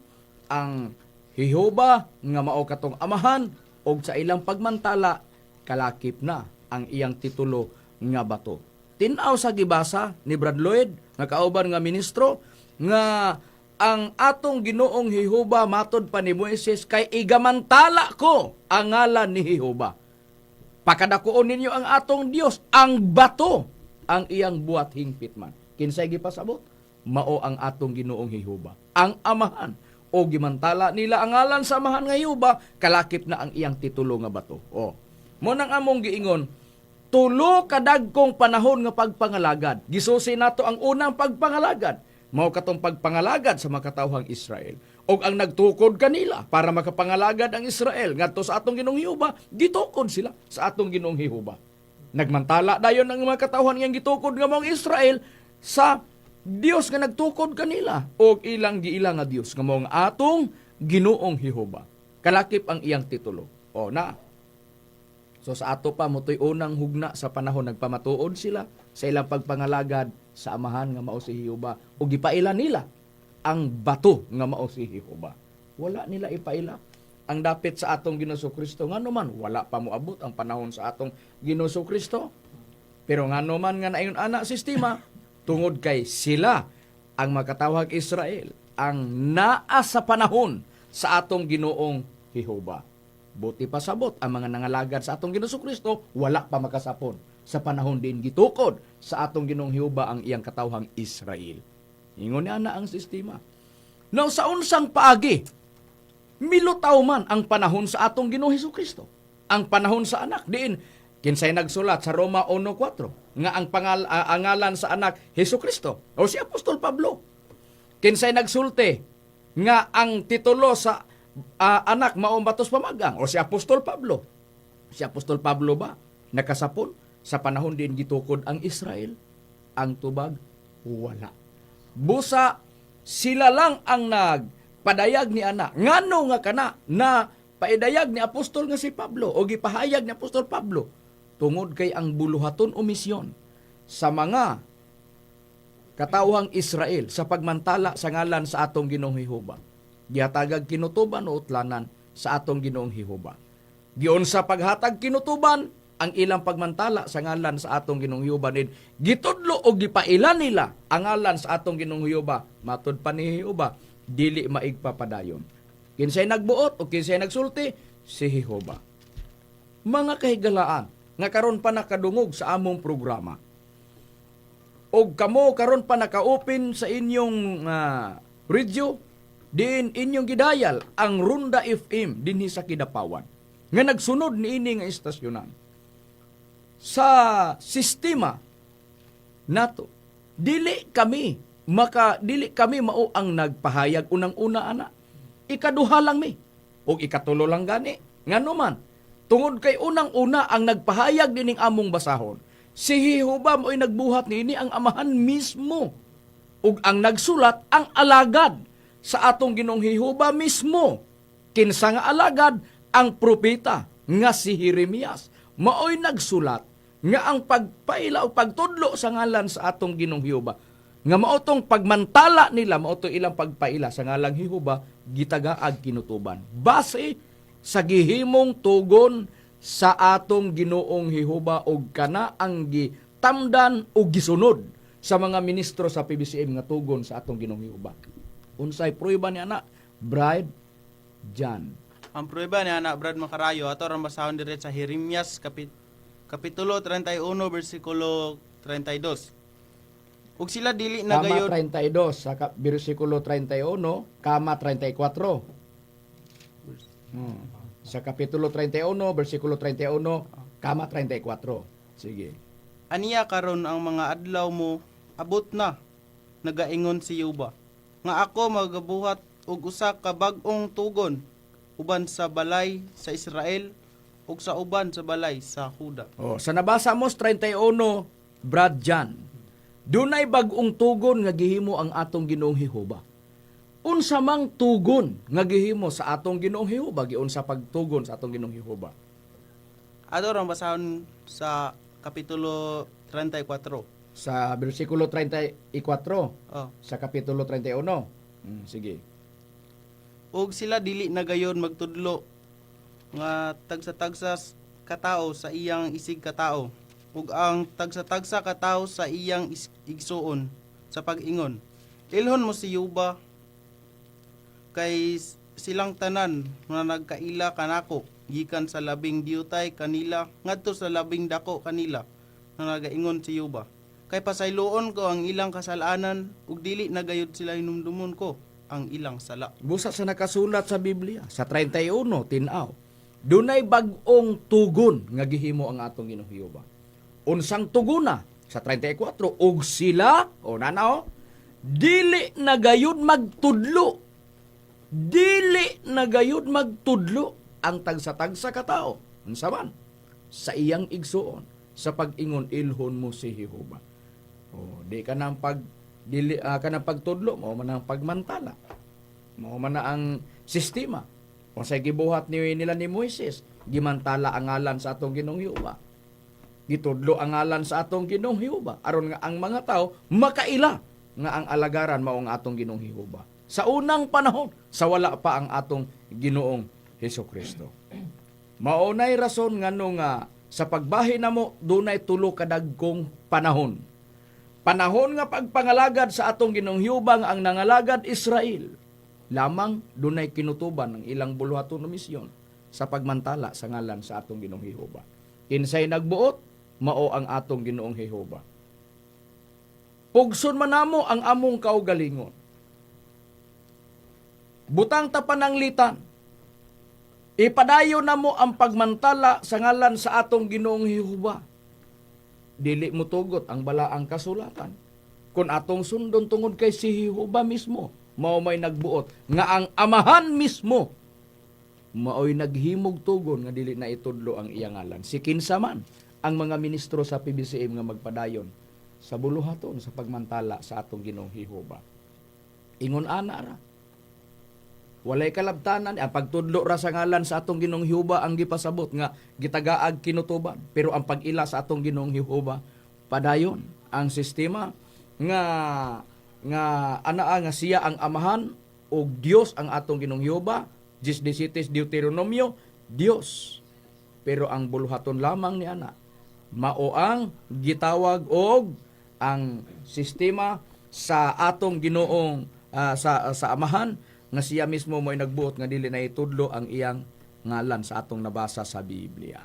ang Jehova nga mao katong Amahan, ug sa ilang pagmantala kalakip na ang iyang titulo nga bato. Tin-aw sa gibasa ni Brad Lloyd nga kauban nga ministro nga ang atong Ginoong Jehova, matod pa ni Moises, "Kay igamantala ko ang ngalan ni Jehova. Pakadakuon ninyo ang atong Dios, ang bato, ang iyang buhat hingpit man." Kinsay gipasabot? Mao ang atong Ginoong Jehova, ang Amahan. O gimantala nila ang ngalan sa Amahan nga Jehova, kalakip na ang iyang titulo nga bato. O, mo nang among giingon, tulo kadagkong panahon nga pagpangalagad. Gisusi nato ang unang pagpangalagad. Mao katong pagpangalagad sa makatawhang Israel. Og ang nagtukod kanila para makapangalagad ang Israel ngadto sa atong Ginoong Jehova, gitukod sila sa atong Ginoong Jehova. Nagmantala dayon ang mga katawhan nga gitukod nga maong Israel sa Dios nga nagtukod kanila og ilang giila nga Dios nga mao ang atong Ginoong Jehova. Kalakip ang iyang titulo. O na. So sa ato pa motoy unang hugna sa panahon, nagpamatuod sila sa ilang pagpangalagad sa Amahan nga mao si Jehova ug gipaila nila ang bato nga mao si Jehova. Wala nila ipaila ang dapit sa atong Ginoong Kristo, ngano man wala pa moabot ang panahon sa atong Ginoong Kristo. Pero ngano man nga naingon ana sistema? Tungod kay sila ang makatawag Israel ang naa sa panahon sa atong Ginoong Jehova. Buti pasabot ang mga nangalagad sa atong Ginoong Kristo wala pa makasapon sa panahon din gitukod sa atong Ginoong Jehova ang iyang katawhang Israel. Ingon niya na ang sistema. Now sa unsang paagi milutaw man ang panahon sa atong Ginoong Hesus Kristo? Ang panahon sa anak diin kinsay nagsulat sa Roma 1:4 nga ang ang ngalan sa anak Hesus Kristo? O si Apostol Pablo. Kinsay nagsulti nga ang titulo sa anak mao batos pamagang? O si Apostol Pablo. Si Apostol Pablo ba nakasapon sa panahon din gitukod ang Israel? Ang tubag, wala. Busa sila lang ang nagpadayag ni ana. Ngano nga kana na paidayag ni apostol nga si Pablo o gipahayag ni Apostol Pablo? Tungod kay ang buluhaton o misyon sa mga katawhang Israel sa pagmantala sa ngalan sa atong Ginoong Jehova. Gihatagag kinutuban o utlanan sa atong Ginoong Jehova. Giunsa paghatag kinutuban ang ilang pagmantala sa ngalan sa atong Ginoong Jehova nid gitudlo og gipaila nila ang ngalan sa atong Ginoong Jehova, matud pa ni Jehova dili maigpapadayon. Kinsay nagbuot o kinsay nagsulti? Si Jehova. Mga kahigalaan nga karon pa nakadungog sa among programa, og kamo karon pa naka-open sa inyong radio, diin inyong gidayal ang Ronda FM dinhi sa Kidapawan nga nagsunod niini nga istasyonan sa sistema nato, dili kami mao ang nagpahayag unang-una ana. Ikaduha lang mi og ikatulo lang gani. Ngano man? Tungod kay unang-una ang nagpahayag dining among basahon si Jehova. Mo'y nagbuhat niini, ang Amahan mismo, ug ang nagsulat ang alagad sa atong Ginoong Jehova mismo. Kinsa nga alagad? Ang propeta nga si Jeremias maoy nagsulat nga ang pagpaila o pagtudlo sa ngalan sa atong Ginoong Jehova, nga mao tong pagmantala nila, mao to ilang pagpaila sa ngalang Jehova, gitagaag kinutuban base sa gihimong tugon sa atong Ginoong Jehova, og kana ang gitamdan og gisunod sa mga ministro sa PBCM nga tugon sa atong Ginoong Jehova. Unsay prueba ni ana, Brad John? Ang prueba ni ana, Brad Makarayo, ato ang basahon dire sa Jeremias kapitulo 31 bersikulo 32. Ug sila dili na Kama gayud 32 sa bersikulo 31, kama 34. Sa kapitulo 31, bersikulo 31, kama 34. Sige. Aniya karon ang mga adlaw mo abot na, nagaingon si Yuba, nga ako magabuhat og usa ka bag-ong tugon uban sa balay sa Israel ug sa uban sa balay sa Juda. Oh, sa nabasa mo sa 31, Brad John, dunay bag-ong tugon nga gihimo ang atong Ginoong Jehova. Unsa mang tugon nga gihimo sa atong Ginoong Jehova? Giunsa pagtugon sa atong Ginoong Jehova? Ato ang basahon sa kapitulo 34. Sa bersikulo 34 Oh. sa kapitulo 31. Sige. Ug sila dili na gayon magtudlo nga tagsa-tagsa katao sa iyang isig katao ug ang tagsa-tagsa katao sa iyang igsuon sa pag-ingon, "Ilhon mo si Yuba," kay silang tanan nga nagkaila kanako gikan sa labing diutay kanila ngadto sa labing dako kanila, nga nagaingon si Yuba, kay pasayloon ko ang ilang kasalanan ug dili na gayud sila hinumdumon ko ang ilang sala. Busa sa nakasulat sa Biblia, sa 31, tinaw, dunay bag-ong tugon nga gihimo ang atong Ginoong Jehova. Unsang tuguna? Sa 34, ug sila, o nanao, dili na gayud magtudlo. Dili na gayud magtudlo ang tagsa-tagsa katao. Unsa man? Sa iyang igsuon sa pag-ingon, "Ilhon mo si Jehova." O, di ka nang pag dili ka nang pagtudlo mao man ang pagmantala. Mao man na ang sistema. Kung sa gibuhat ni nila ni Moises, gimantala ang ngalan sa atong Ginoong Jehova. Gitudlo ang ngalan sa atong Ginoong Jehova aron nga ang mga tao makaila nga ang alagaran mao ang atong Ginoong Jehova. Sa unang panahon, sa wala pa ang atong Ginoong Hesus Kristo. Maunay rason ngano nga sa pagbahin namo dunay tulo ka dagkong panahon. Panahon nga pagpangalagad sa atong Ginoong Jehova nga ang nangalagad Israel. Lamang dunay kinutuban ng ilang buluhaton na misyon sa pagmantala sa ngalan sa atong Ginoong Jehova. Kinsay nagbuot, mao ang atong Ginoong Jehova. Pugson man namo ang among kaugalingon. Butang ta pananglitan. Ipadayon namo ang pagmantala sa ngalan sa atong Ginoong Jehova. Dili mo tugot ang balaang kasulatan kung atong sundon, tungod kay si Jehova mismo mao may nagbuot nga ang Amahan mismo maoy naghimog tugon nga dili na itudlo ang iyang ngalan. Si kinsa man ang mga ministro sa PBCM nga magpadayon sa buluhaton sa pagmantala sa atong Ginoong Jehova. Ingon ana ra. Walay kalabtanan, ang pagtudlo ra sa ngalan sa atong Ginoong Jehova ang gipasabot nga gitagaag kinutuban, pero ang pag-ila sa atong Ginoong Jehova padayon. Ang sistema nga nga anaa nga siya ang amahan ug Dios ang atong Ginoong Jehova, 10:17 Deuteronomio, Dios. Pero ang buluhaton lamang ni ana mao ang gitawag og ang sistema sa atong Ginoong sa amahan nga siya mismo mo'y nagbuot nga dili na itudlo ang iyang ngalan sa atong nabasa sa Biblia.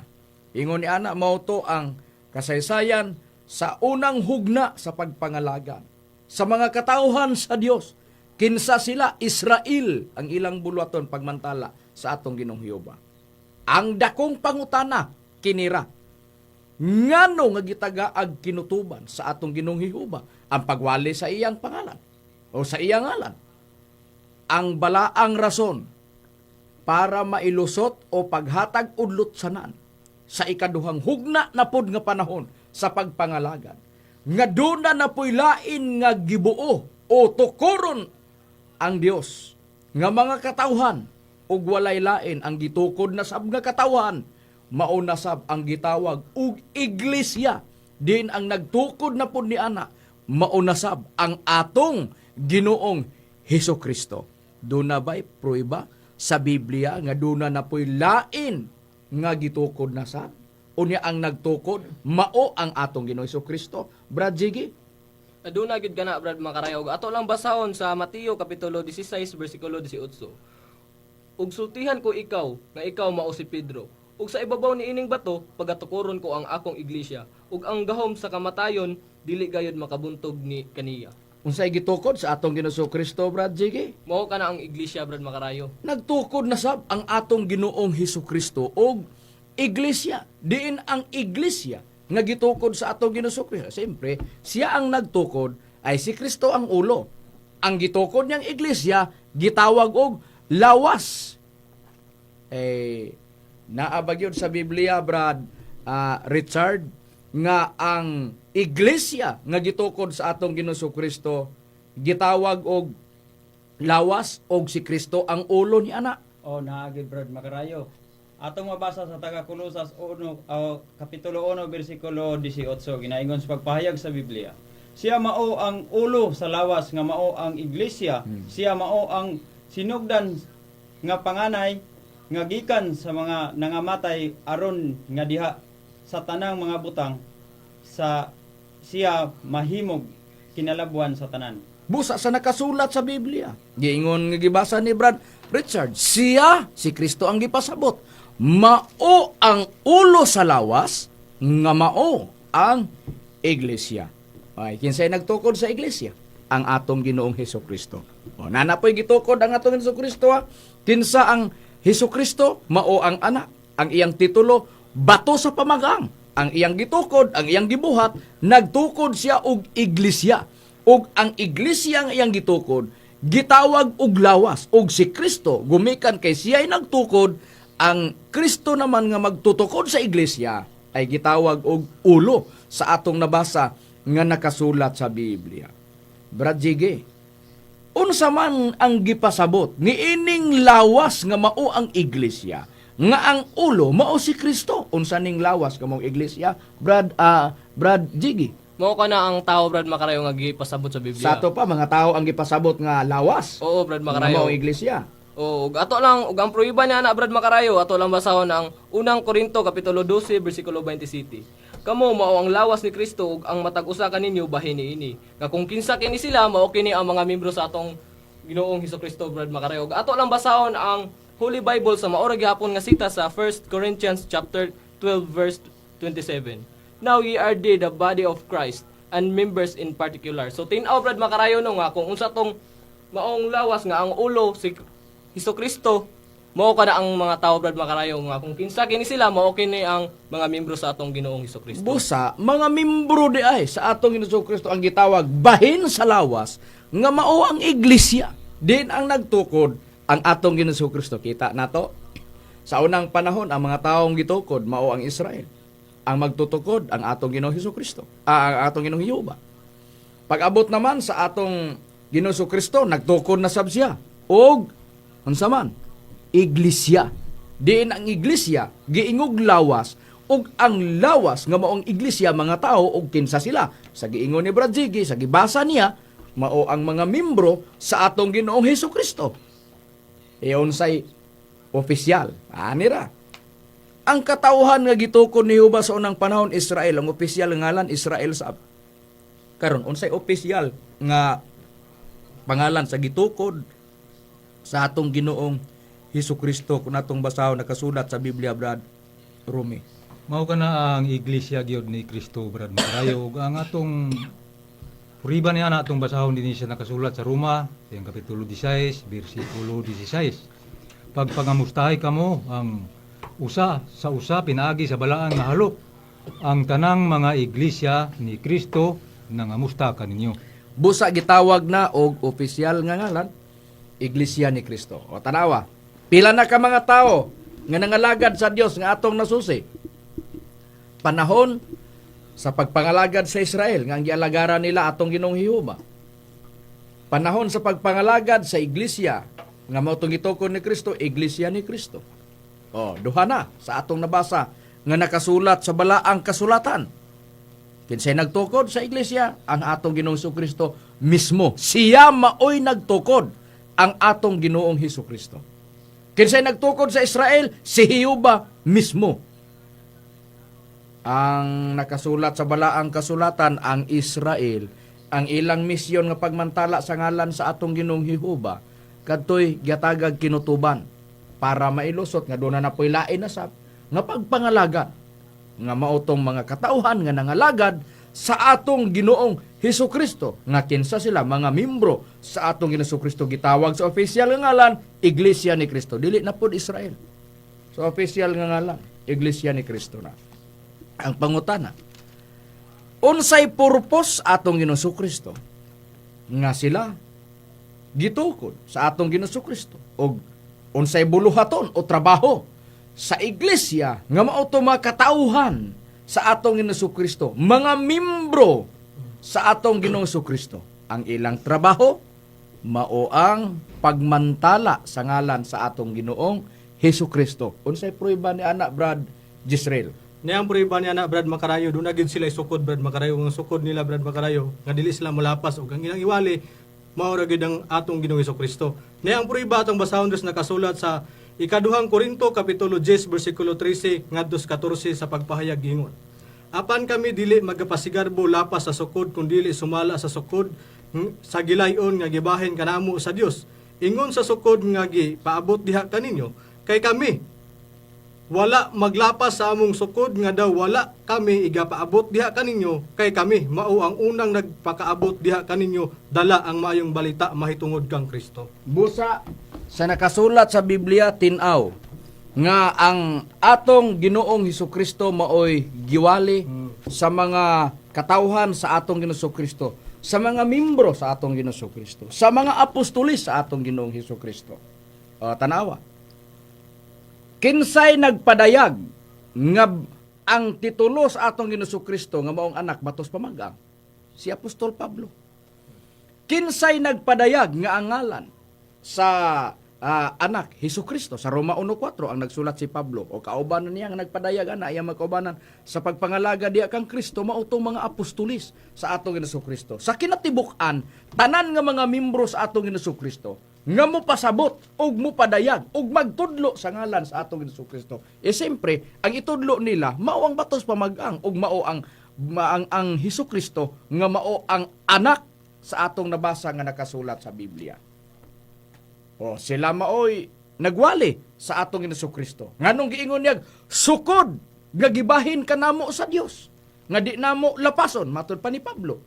Ingon ni ana, mao to ang kasaysayan sa unang hugna sa pagpangalagan sa mga katawhan sa Dios. Kinsa sila? Israel ang ilang buluhaton pagmantala sa atong Ginoong Jehova. Ang dakong pangutana kinira, ngano nga gitagaag kinutuban sa atong Ginoong Jehova ang pagwali sa iyang pangalan o sa iyang ngalan? Ang balaang rason para mailusot o paghatag udlot sanan sa ikaduhang hugna na pod nga panahon sa pagpangalagan nga duna na po'y lain nga gibuo o tukoron ang Dios nga mga katawhan, ug walay lain ang gitukod na sab nga katawhan, mao na sab ang gitawag og iglesia, din ang nagtukod na pod ni ana mao na sab ang atong Ginoong Hesus Kristo. Duna ba'y prueba sa Biblia nga duna na po'y lain nga gitukod na sab? Unya ang nagtukod mao ang atong Ginoong Hesus Kristo, Brad Jiggy? Aduna gyud kana, Brad Makarayo. Ato lang basahon sa Mateo kapitulo 16 bersikulo 18. "Ug sultihan ko ikaw nga ikaw mao si Pedro. Ug sa ibabaw ni ining bato pagatukoron ko ang akong iglesia, ug ang gahom sa kamatayon dili gayud makabuntog ni kaniya." Unsay gitukod sa atong Ginoong Kristo, Brad Jiggy? Mao kana ang iglesia, Brad Makarayo. Nagtukod na sab ang atong Ginoong Hesus Kristo og iglesia. Diin ang iglesia nga gitukod sa atong Ginoong Kristo? Siyempre, siya ang nagtukod ay si Kristo ang ulo. Ang gitukod niyang iglesia gitawag og lawas. Eh, naa ba gyud sa Biblia, Brad Richard, nga ang iglesia nga gitukod sa atong Ginoong Kristo gitawag og lawas og si Kristo ang ulo ni ana? O naa gyud, Brad Makarayo. Atong mabasa sa taga Kolosas 1 o kapitulo 1 bersikulo 18, ginaingon sa pagpahayag sa Biblia. Siya mao ang ulo sa lawas nga mao ang iglesia. Siya mao ang sinugdan nga panganay nga gikan sa mga nangamatay, aron nga diha sa tanang mga butang sa siya mahimog kinalabwan sa tanan. Busa sa nakasulat sa Biblia. Giingon nga gibasa ni Brad Richard, siya, si Kristo ang gipasabot, mao ang ulo sa lawas nga mao ang iglesia. Ay, kinsay nagtukod sa iglesia? Ang atong Ginoong Hesus Kristo. O, naa na po'y gitukod ang atong Hesus Kristo, ha. Kinsa ang Hesus Kristo? Mao ang anak. Ang iyang titulo, bato sa pamagang. Ang iyang gitukod, ang iyang gibuhat, nagtukod siya og iglesia. Ug ang iglesia nga iyang gitukod gitawag og lawas, ug si Kristo, gumikan kay siya ay nagtukod, ang Kristo naman nga magtutukod sa iglesia ay gitawag og ulo sa atong nabasa nga nakasulat sa Biblia. Brad Jiggy, unsa man ang gipasabot ni ining lawas nga mao ang iglesia nga ang ulo mao si Kristo? Unsa ning lawas nga mao iglesia, Brad Jiggy? Mao kana ang tao, Brad Makarayo, nga gipasabot sa Biblia. Sa ato pa, mga tao ang gipasabot nga lawas Oo, Brad nga Makarayo. mao ang iglesia. Oo, ug ato lang ug ang prueba niya na, Brad Makarayo, ato lang basahon ang unang Korinto kapitulo 12 bersikulo 27. "Kamo mao ang lawas ni Kristo ug ang matag usa kaninyo bahin niini." Nga kung kinsa kini sila, mao kini ang mga membro sa atong Ginoong Kristo, Brad Makarayo. Ug ato lang basahon ang Holy Bible sa maora gihapon nga sita sa 1 Corinthians chapter 12 verse 27. "Now ye are the body of Christ and members in particular." So tin-aw, Brad Makarayo, no, nga kung unsa tong maong lawas nga ang ulo si Hesus Kristo, mao kana ang mga tao, Brad Makarayo, nga kung kinsa kini sila, mao kini ang mga membro sa atong Ginoong Hesus Kristo. Busa, mga membro di ay sa atong Ginoong Kristo ang gitawag bahin sa lawas nga mao ang iglesia. Din ang nagtukod ang atong Ginoong Kristo. Kita nato sa unang panahon, ang mga taong gitukod mao ang Israel. Ang magtutukod ang atong Ginoong Hesus Kristo. Ang atong Ginoong Jehova. Pag-abot naman sa atong Ginoong Kristo, nagtukod na sab siya og unsa man? Iglesia. Diin ang iglesia giingog lawas. ug ang lawas nga maong iglesia, mga tao, ug kinsa sila sa giingon ni Brad Ziggy, sa gibasa niya, mao ang mga membro sa atong Ginoong Hesus Kristo. E unsay opisyal ani ra ang katawhan nga gitukod ni Jehova sa unang panahon? Israel. Ang opisyal nga ngalan, Israel sa karon. Unsay opisyal nga pangalan sa gitukod sa atong Ginoong Hesus Kristo kung atong basahon nakasulat sa Biblia, Brad Rumi? Mao kana ang iglesia gyud ni Kristo, Brad Makarayo. Ug ang atong puriba niya na atong basahon dinhi siya nakasulat sa Roma, sa kapitulo 16, bersikulo 16. Pagpangamustahay kamo ang usa sa usa pinaagi sa balaan nga halok. Ang tanang mga iglesia ni Kristo nangamusta kaninyo. Busa gitawag na og opisyal nga ngalan, Iglesia ni Kristo. O tanawa, pila na ka mga tao nga nangalagad sa Dios nga atong nasusi. Panahon sa pagpangalagad sa Israel nga ang gialagaran nila atong Ginoong Jehova. Panahon sa pagpangalagad sa iglesia nga mao tong gitukod ni Kristo, Iglesia ni Kristo. O, duha na sa atong nabasa nga nakasulat sa balaang kasulatan. Kinsay nagtukod sa iglesia? Ang atong Ginoong Kristo mismo. Siya maoy nagtukod, ang atong Ginoong Hesus Kristo. Kinsay nagtukod sa Israel? Si Jehova mismo. Ang nakasulat sa balaang kasulatan, ang Israel, ang ilang misyon nga pagmantala sa ngalan sa atong Ginoong Jehova, kadtoy giatagag kinutuban para mailusot nga doon na napoy lain na sab nga pagpangalagad nga mao tong mga katauhan nga nangalagad sa atong Ginoong Hesus Kristo, nga kinsa sila? Mga membro sa atong Ginoong Kristo, gitawag sa official nga ngalan Iglesia ni Kristo, dili na pod Israel. So official nga ngalan, Iglesia ni Kristo na. Ang pangutana, unsay purpose atong Ginoong Kristo nga sila gitukod sa atong Ginoong Kristo og unsay buluhaton o trabaho sa iglesia nga mao to mga katauhan sa atong Ginoong Kristo, mga membro sa atong Ginoong Kristo? Ang ilang trabaho mao ang pagmantala sa ngalan sa atong Ginoong Hesus Kristo. Unsay prueba ni ana, Brad Gisrael? Niya ang prueba niya na, Brad Makarayo, doon na gyud sila isukod, Brad Makarayo. Ang sukod nila, Brad Makarayo, nga dili sila mulapas ug ang ilang iwali mao ra gyud ang atong Ginoong Kristo. Niya ang prueba, atong basahon dos nakasulat sa Ikaduhang Korinto kapitulo 10 bersikulo 13 ngadto sa 14 sa pagpahayag, ingon: "Apan kami dili magapasigarbo lapas sa sukod kun dili sumala sa sukod sa gilayon nga gibahin kanamo sa Dios. Ingon sa sukod nga gipaabot diha kaninyo, kay kami wala maglapas sa among sukod nga daw wala kami igapaabot diha kaninyo, kay kami mao ang unang nagpakaabot diha kaninyo dala ang maayong balita mahitungod kang Kristo." Busa sa nakasulat sa Biblia, tin-aw nga ang atong Ginoong Hesus Kristo maoy giwali sa mga katawhan sa atong Ginoong Kristo, sa mga membro sa atong Ginoong Kristo, sa mga apostolis sa atong Ginoong Hesus Kristo. O, tanawa. Kinsay nagpadayag nga ang titulo sa atong Ginoong Kristo nga maong anak batos pamagang? Si Apostol Pablo. Kinsay nagpadayag nga ang ngalan sa anak Hesus Kristo? Sa Roma 1:4 ang nagsulat si Pablo, o kaubanan niya nga nagpadayag ana iyang magkaubanan sa pagpangalaga diya kang Kristo mao tong mga apostolis sa atong Ginoong Kristo. Sa kinatibuk-an, tanan nga mga membro sa atong Ginoong Kristo nga mopasabot ug mopadayag ug magtudlo sa ngalan sa atong Ginoong Kristo. E siyempre, ang itudlo nila mao ang batos pamagang ug mao ang Hesus Kristo nga mao ang anak sa atong nabasa nga nakasulat sa Biblia. O sila maoy nagwali sa atong Ginoong Kristo. Nganong giingon niya sukod nga gibahin kanamo sa Dios nga di namo lapason, matud pa ni Pablo?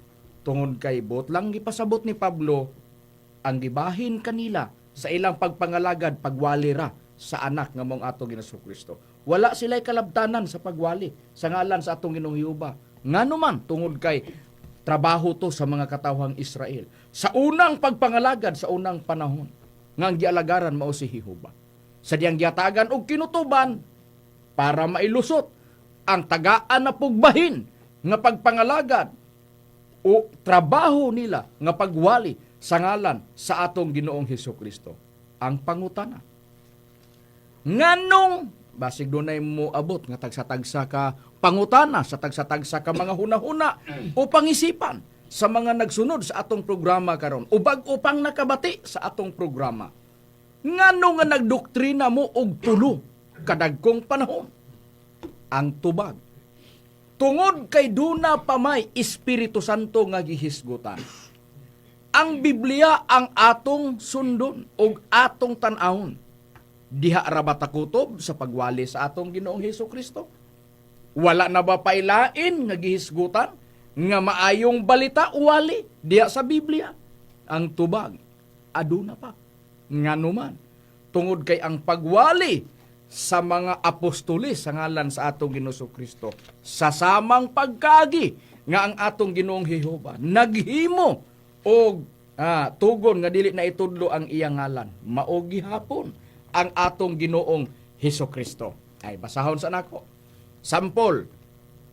Tungod kay bot lang gipasabot ni Pablo, ang gibahin kanila sa ilang pagpangalagad, pagwali ra sa anak nga mong atong Ginoong Kristo. Wala sila'y kalabtanan sa pagwali sa ngalan sa atong Ginoong Jehova. Ngano man? Tungod kay trabaho to sa mga katawhang Israel. Sa unang pagpangalagad, sa unang panahon nga ang gialagaran mao si Jehova. Sa diyang giatagan og kinutuban para mailusot ang tagaan na pugbahin nga pagpangalagad o trabaho nila nga pagwali sa ngalan sa atong Ginoong Hesus Kristo. Ang pangutana, nganong Basig dunay mo abot nga tagsa-tagsa ka pangutana, sa tagsa-tagsa ka mga hunahuna o pangisipan sa mga nagsunod sa atong programa karon o bag-o pang nakabati sa atong programa. Ngano nga nagdoktrina mo og tulo kadagkong panahon? Ang tubag, tungod kay duna pa may Espiritu Santo nga gihisgutan. Ang Biblia ang atong sundon ug atong tan-awon. Diha ra ba ta kutob sa pagwali sa atong Ginoong Hesus Kristo? Wala na ba pailain nga gihisgutan nga maayong balita wali diha sa Biblia? Ang tubag, aduna pa. Nganuman, tungod kay ang pagwali sa mga apostoles sa ngalan sa atong Ginoong Kristo sa samang pagkaagi nga ang atong Ginoong Jehova naghimo og tugon nga dili na itudlo ang iyang ngalan, mao gihapon ang atong Ginoong Hesus Kristo. Ay, basahon sa nako. Sampol,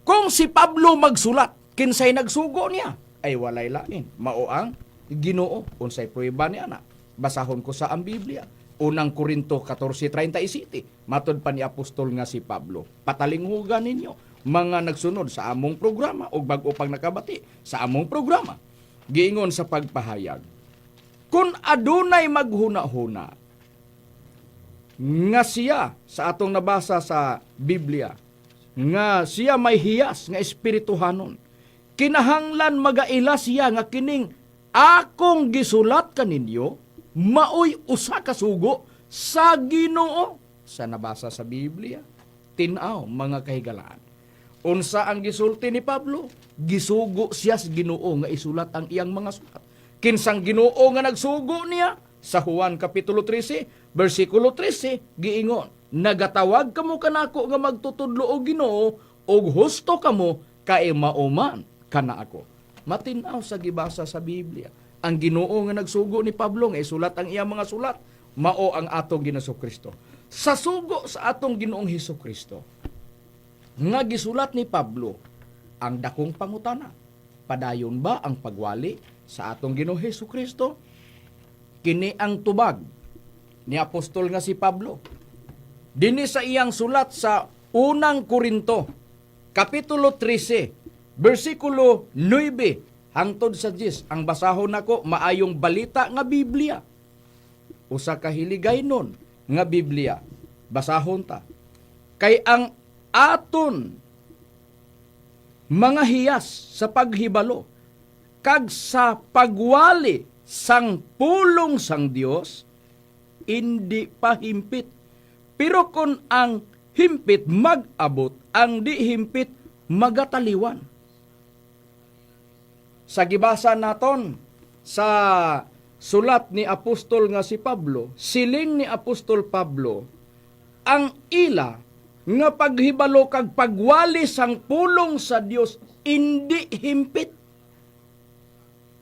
kung si Pablo magsulat, kinsay nagsugo niya? Ay, walay lain, mao ang Ginoo. Unsay pruweba niya na? Basahon ko sa ang Biblia. Unang Korinto 14:37. Matod pa ni apostol nga si Pablo. Patalinghugan ninyo mga nagsunod sa among programa o bag-o pang nakabati sa among programa. Giingon sa pagpahayag, kung adunay maghuna-huna nga siya, sa atong nabasa sa Biblia, nga siya may hiyas nga espirituhanon, kinahanglan magaila siya nga kining akong gisulat kaninyo maoy usa ka sugo sa Ginoo. Sa nabasa sa Biblia, tin-aw, mga kahigalaan, unsa ang gisulti ni Pablo? Gisugo siya sa Ginoo nga isulat ang iyang mga sulat. Kinsang Ginoo nga nagsugo niya? Sa Juan kapitulo 13 bersikulo 13, giingon, "Nagatawag kamo kanako nga magtutudlo og Ginoo og husto kamo kay mauman kana ako." Matin-aw sa gibasa sa Biblia, ang Ginoo nga nagsugo ni Pablo nga isulat ang iyang mga sulat mao ang atong Ginoong Kristo. Sa sugo sa atong Ginoong Hesus Kristo nga gisulat ni Pablo, ang dakong pangutana, padayon ba ang pagwali sa atong Ginoong Hesus Kristo? Kini ang tubag ni apostol nga si Pablo dinhi sa iyang sulat sa Unang Korinto kapitulo 13 bersikulo 9 hangtod sa 10. Ang basahon nako, Maayong Balita nga Biblia, usa ka hiligaynon nga Biblia. Basahon ta. Kay ang aton mga hiyas sa paghibalo kag sa pagwali sang pulong sang Dios indi pa himpit. Pero kon ang himpit mag-abot, ang di himpit magataliwan. Sa gibasa naton sa sulat ni apostol nga si Pablo, siling ni apostol Pablo, ang ila nga paghibalo kag pagwali sang pulong sa Dios indi himpit.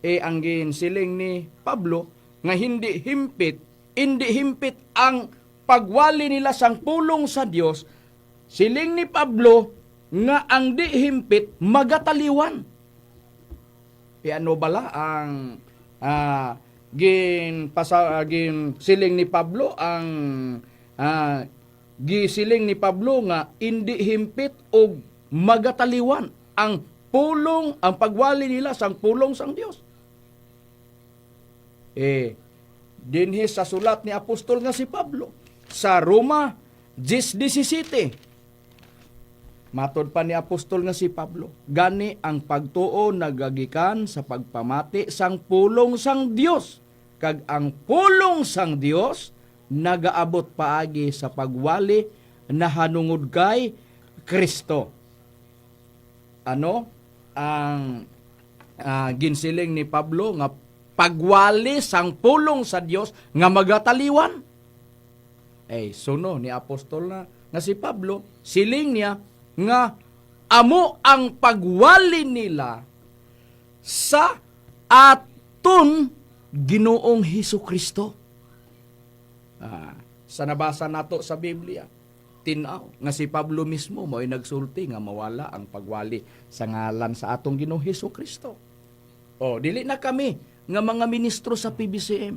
E ang siling ni Pablo nga hindi himpit, hindi himpit ang pagwali nila sang pulong sa Dios, siling ni Pablo nga ang di himpit magataliwan. E ano bala ang gin pasa gin siling ni Pablo, ang gisiling ni Pablo nga hindi himpit og magataliwan ang pulong, ang pagwali nila sang pulong sang Dios? Eh dinhi sa sulat ni apostol nga si Pablo sa Roma 10:17, matod pa ni apostol nga si Pablo, gani ang pagtuo nagagikan sa pagpamati sang pulong sang Dios, kag ang pulong sang Dios nagaabot paagi sa pagwali nahanungod kay Kristo. Ano ang ginsiling ni Pablo nga pagwali sang pulong sa Dios nga magataliwan? Eh suno ni apostol na nga si Pablo, siling niya nga amo ang pagwali nila sa aton Ginoong Hesus Kristo. Sa nabasa nato sa Biblia, tin-aw nga si Pablo mismo mo'y nagsulti nga mawala ang pagwali sa ngalan sa atong Ginoong Hesus Kristo. O, dili na kami nga mga ministro sa PBCM.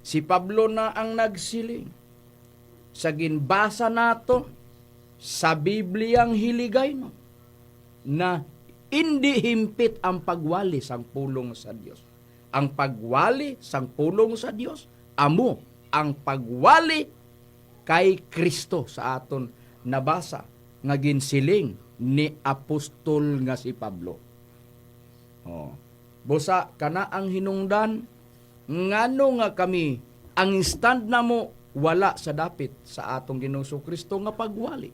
Si Pablo na ang nagsiling. Sa ginbasa nato Sa Bibliang Hiligaynon na hindi himpit ang pagwali sang pulong sa Dios. Ang pagwali sang pulong sa Dios amo ang pagwali kay Kristo sa aton nabasa nga ginsiling ni apostol nga si Pablo. Oh. Busa kana ang hinungdan ngano nga kami ang stand namo wala sa dapit sa atong Ginoong Kristo nga pagwali.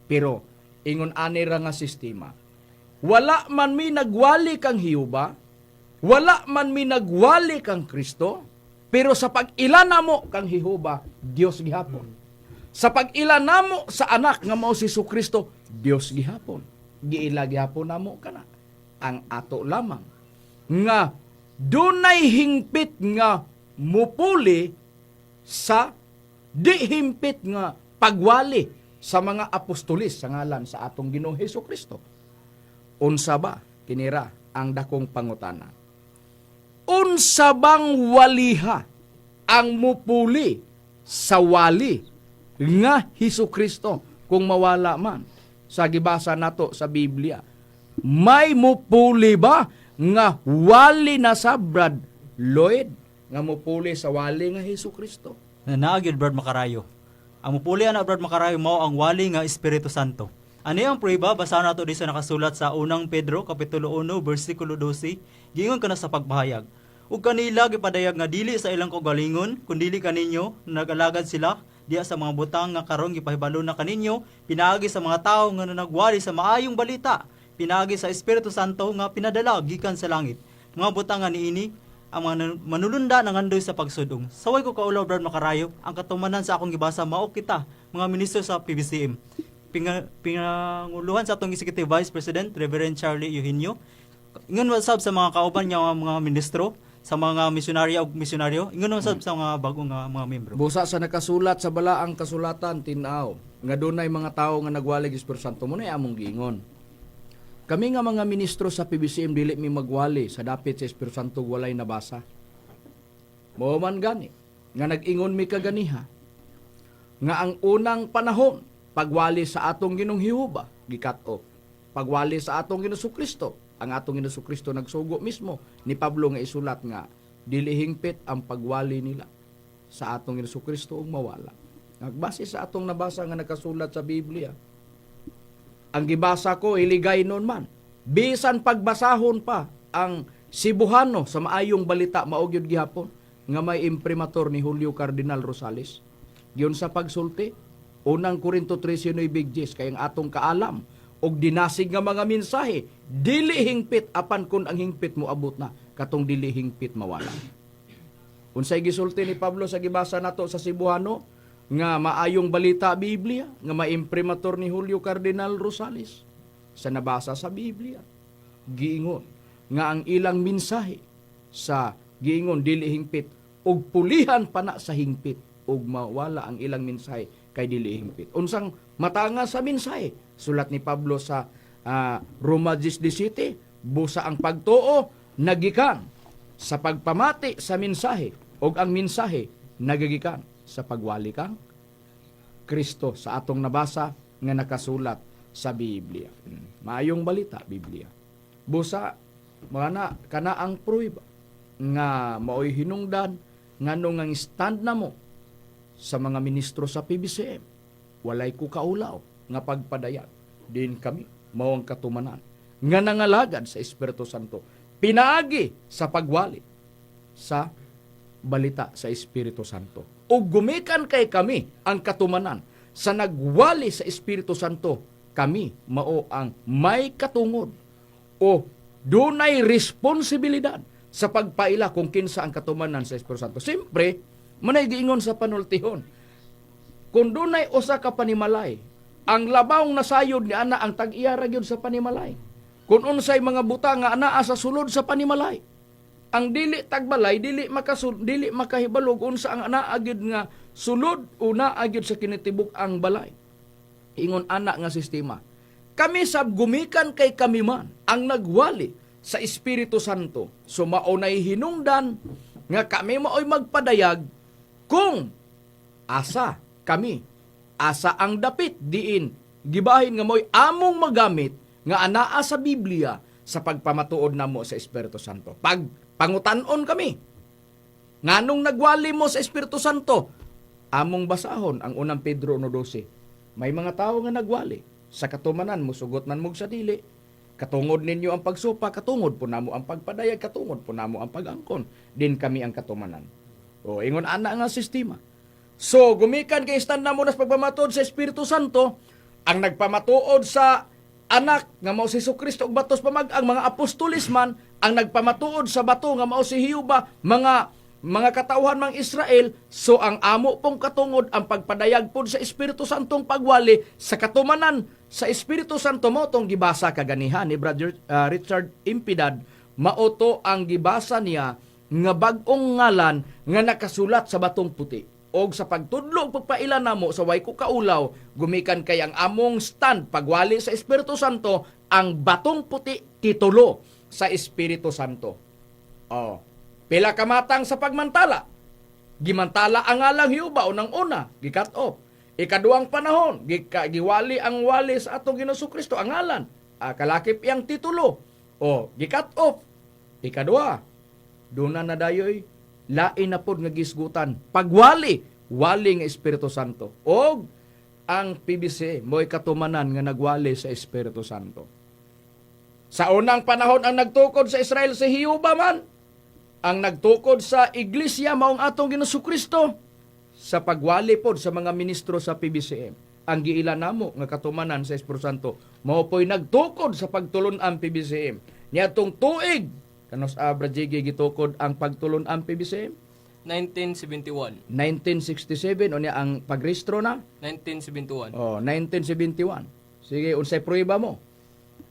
Pero ingon ani ra nga sistema. Wala man mi nagwali kang Jehova, wala man mi nagwali kang Kristo, pero sa pag-ila namo kang Jehova, Dios gihapon. Sa pag-ila namo sa anak nga mao si Kristo, Dios gihapon. Giila gihapon namo kana. Ang ato lamang nga dunay hingpit nga mupuli sa di himpit nga pagwali sa mga apostolis sa ngalan sa atong Ginoong Hesus Kristo. Unsa ba kinira ang dakong pangutana? Unsa bang waliha ang mupuli sa wali nga Hesus Kristo kung mawala man sa gibasa nato sa Biblia? May mupuli ba nga wali na sa Brad Lloyd nga mupuli sa wali nga Hesus Kristo? Na naa gyud, Brad Makarayo. Ang mupuli ana, Brad Makarayo, mao ang wali nga Espiritu Santo. Ano ang prueba? Basa nato di sa nakasulat sa unang Pedro kapitulo 1 bersikulo 12. Giingon kana sa pagpahayag. Ug kanila gipadayag nga dili sa ilang kaugalingon kundili kaninyo nag-alagad sila diya sa mga butang nga karon gipahibalo na kaninyo pinaagi sa mga tawo nga nagwali sa maayong balita pinaagi sa Espiritu Santo nga pinadala gikan sa langit. Mga butang nga niini ang mga manulunda nangandoy sa pagsudong. Saway ko kaulaw, Brad Makarayo, ang katumanan sa akong gibasa mao kita, mga ministro sa PBCM. Pinganguluhan sa atong Executive Vice President, Reverend Charlie Eugenio. Ingon sab sa mga kauban niya nga mga ministro, sa mga misyonarya ug misyonaryo, ingon sab sa mga bago nga mga membro. Busa sa nakasulat sa balaang kasulatan, tinaw nga dunay mga tawo nga nagwali Espiritu Santo mo na among giingon. Kami nga mga ministro sa PBCM dili mi magwali sa dapit sa Espiritu Santo walay nabasa. Mao man gani nga nag-ingon mi kaganiha nga ang unang panahon pagwali sa atong Ginoong Jehova gikat-o. Pagwali sa atong Ginoong Kristo, ang atong Ginoong Kristo nagsugo mismo ni Pablo nga isulat nga dili hingpit ang pagwali nila sa atong Ginoong Kristo ug mawala. Nagbase sa atong nabasa nga nakasulat sa Biblia. Ang gibasa ko iligay nun man. Bisan pagbasahon pa ang Cebuano sa maayong balita mao gyud gihapon nga may imprimatur ni Julio Cardinal Rosales. Giyon sa pagsulti, unang Korinto 13:9 kay ang atong kaalam og dinasig nga mga mensahe dili hingpit apan kun ang hingpit moabot na katong dili hingpit mawala. Unsay gisulti ni Pablo sa gibasa nato sa Cebuano nga maayong balita Biblia nga maimprimatur ni Julio Cardinal Rosales sa nabasa sa Biblia? Giingon nga ang ilang mensahe sa giingon dili hingpit ug pulihan pa na sa hingpit ug mawala ang ilang mensahe kay dili hingpit. Unsang matanga sa mensahe? Sulat ni Pablo sa Roma 10:17, busa ang pagtuo nagikan sa pagpamati sa mensahe ug ang mensahe nagagikan sa pagwali kang Kristo sa atong nabasa nga nakasulat sa Biblia. Maayong balita Biblia. Busa mga na kana ang pruweba nga maoy hinungdan ngano nga stand namo sa mga ministro sa PBCM. Walay ko kaulaw nga pagpadayag din kami mao ang katumanan nga nangalagad sa Espiritu Santo pinaagi sa pagwali sa balita sa Espiritu Santo. O gumikan kay kami ang katumanan sa nagwali sa Espiritu Santo, kami mao ang may katungod o dunay responsibilidad sa pagpaila kung kinsa ang katumanan sa Espiritu Santo. Siyempre, manay giingon sa panultihon. Kung dunay usa ka panimalay, ang labawng nasayod ni ana ang tag-iya ra gyud sa panimalay. Kung unsay mga butang nga anaa sa sulod sa panimalay, ang dili tagbalay dili makahibalog unsa ang anaa gyud nga sulod o naa gyud sa kinitibuk ang balay. Ingon ana nga sistema. Kami sab gumikan kay kami man ang nagwali sa Espiritu Santo. So mao nay hinungdan nga kami maoy magpadayag kung asa kami, asa ang dapit diin Gibahin nga mo'y among magamit nga anaa sa Biblia sa pagpamatuod namo sa Espiritu Santo. Pag pangutan-on kami, nganong nagwali mo sa Espiritu Santo? Among basahon ang Unang Pedro 1:12. May mga tao nga nagwali. Sa katumanan, musugot man mo sa dili. Katungod ninyo ang pagsupa, katungod po namo ang pagpadayag, katungod po namo ang pag-angkon. Din kami ang katumanan. O, ingon ana nga sistema. So, gumikan kay stand namo nas pagpamatuod sa Espiritu Santo, ang nagpamatuod sa anak nga mao si Kristo ug batos pamag ang mga apostoles man, ang nagpamatuod sa bato nga mao si Jehova, mga katawhan mang Israel, so ang amo pong katungod ang pagpadayag pod sa Espiritu Santong pagwali sa katumanan sa Espiritu Santo mo tong gibasa kaganiha ni Brother Richard Impidad, mao to ang gibasa niya nga bag-ong ngalan nga nakasulat sa batong puti. Og sa pagtudlo ug pagpaila namo sa way ko kaulaw, gumikan kay ang among stand pagwali sa Espiritu Santo ang batong puti titulo sa Espiritu Santo. Oh. Pila ka matang sa pagmantala. Gimantala ang ngalang Jehova unang una, gi-cut off. Ikaduhang panahon, giwali ang wali sa atong Ginoong Kristo ang ngalan. Ah, kalakip iyang titulo. O, gi-cut off. Ikaduha, duna na dayoy lain na pod nga gisgutan. Pagwali, wali nga Espiritu Santo. Og ang PBC mo'y katumanan nga nagwali sa Espiritu Santo. Sa unang panahon ang nagtukod sa Israel si Jehova man. Ang nagtukod sa iglesia maong atong Ginoong Kristo sa pagwali pod sa mga ministro sa PBCM. Ang giila namo nga katumanan sa Espiritu Santo mao po'y nagtukod sa pagtulon-an PBCM. Niadtong tuig kanos Abra Jiggy gitukod ang pagtulon-an PBCM? 1971. 1967 unya ang pagrehistro na? 1971. Oh, 1971. Sige, unsay pruweba mo?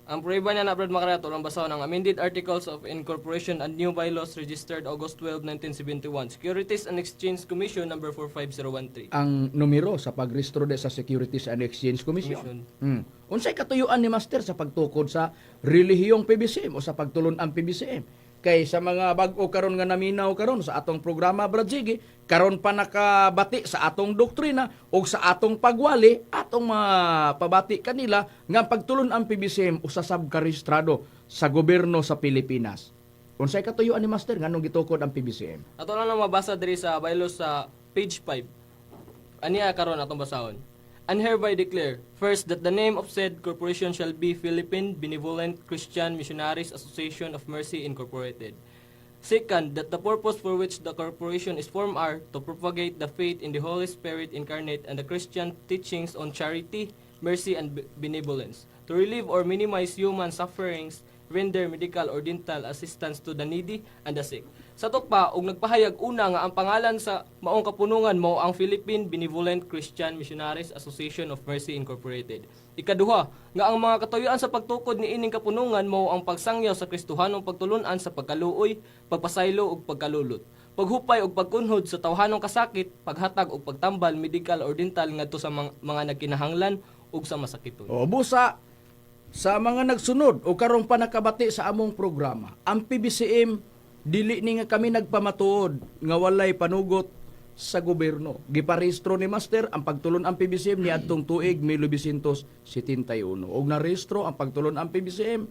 Ang pruweba niya na, Brad Makarato, ang basahon ang Amended Articles of Incorporation and New Bylaws registered August 12, 1971. Securities and Exchange Commission number 45013. Ang numero sa pagrehistro de sa Securities and Exchange Commission. Commission. Unsay katuyuan ni Master sa pagtukod sa relihiyong PBCM o sa pagtulon-ang PBCM? Kay sa mga bag-o karon nga naminaw karon sa atong programa, Brad Ziggy, karon pa nakabati sa atong doktrina o sa atong pagwali, atong mapabati kanila nga ang pagtulon-ang PBCM usa sab ka rehistrado sa gobyerno sa Pilipinas. Unsay katuyuan ni Master nganong gitukod ang PBCM? Ato lang mabasa diri sa bylaws sa page 5. Aniya karon atong basahon. And hereby declare, first, that the name of said corporation shall be Philippine Benevolent Christian Missionaries Association of Mercy Incorporated. Second, that the purpose for which the corporation is formed are to propagate the faith in the Holy Spirit incarnate and the Christian teachings on charity, mercy, and benevolence, to relieve or minimize human sufferings, render medical or dental assistance to the needy and the sick. Sa pa, og nagpahayag una nga ang pangalan sa maong kapunungan mao ang Philippine Benevolent Christian Missionaries Association of Mercy Incorporated. Ikaduha, nga ang mga katuyuan sa pagtukod ni ining kapunungan mao ang pagsangyaw sa Kristohanong pagtulunan sa pagkaluoy, pagpasaylo ug pagkalulot, paghupay ug pagkunhod sa tawhanong kasakit, paghatag ug pagtambal medical or dental ngadto sa mga nagkinahanglan ug sa masakiton. O busa sa mga nagsunod o karong pa nakabati sa among programa, ang PBCM dili ni nga kami nagpamatuod nga walay panugot sa gobyerno. Giparehistro ni Master ang pagtulon ang PBCM niadtong tuig 1971. Og narehistro ang pagtulon ang PBCM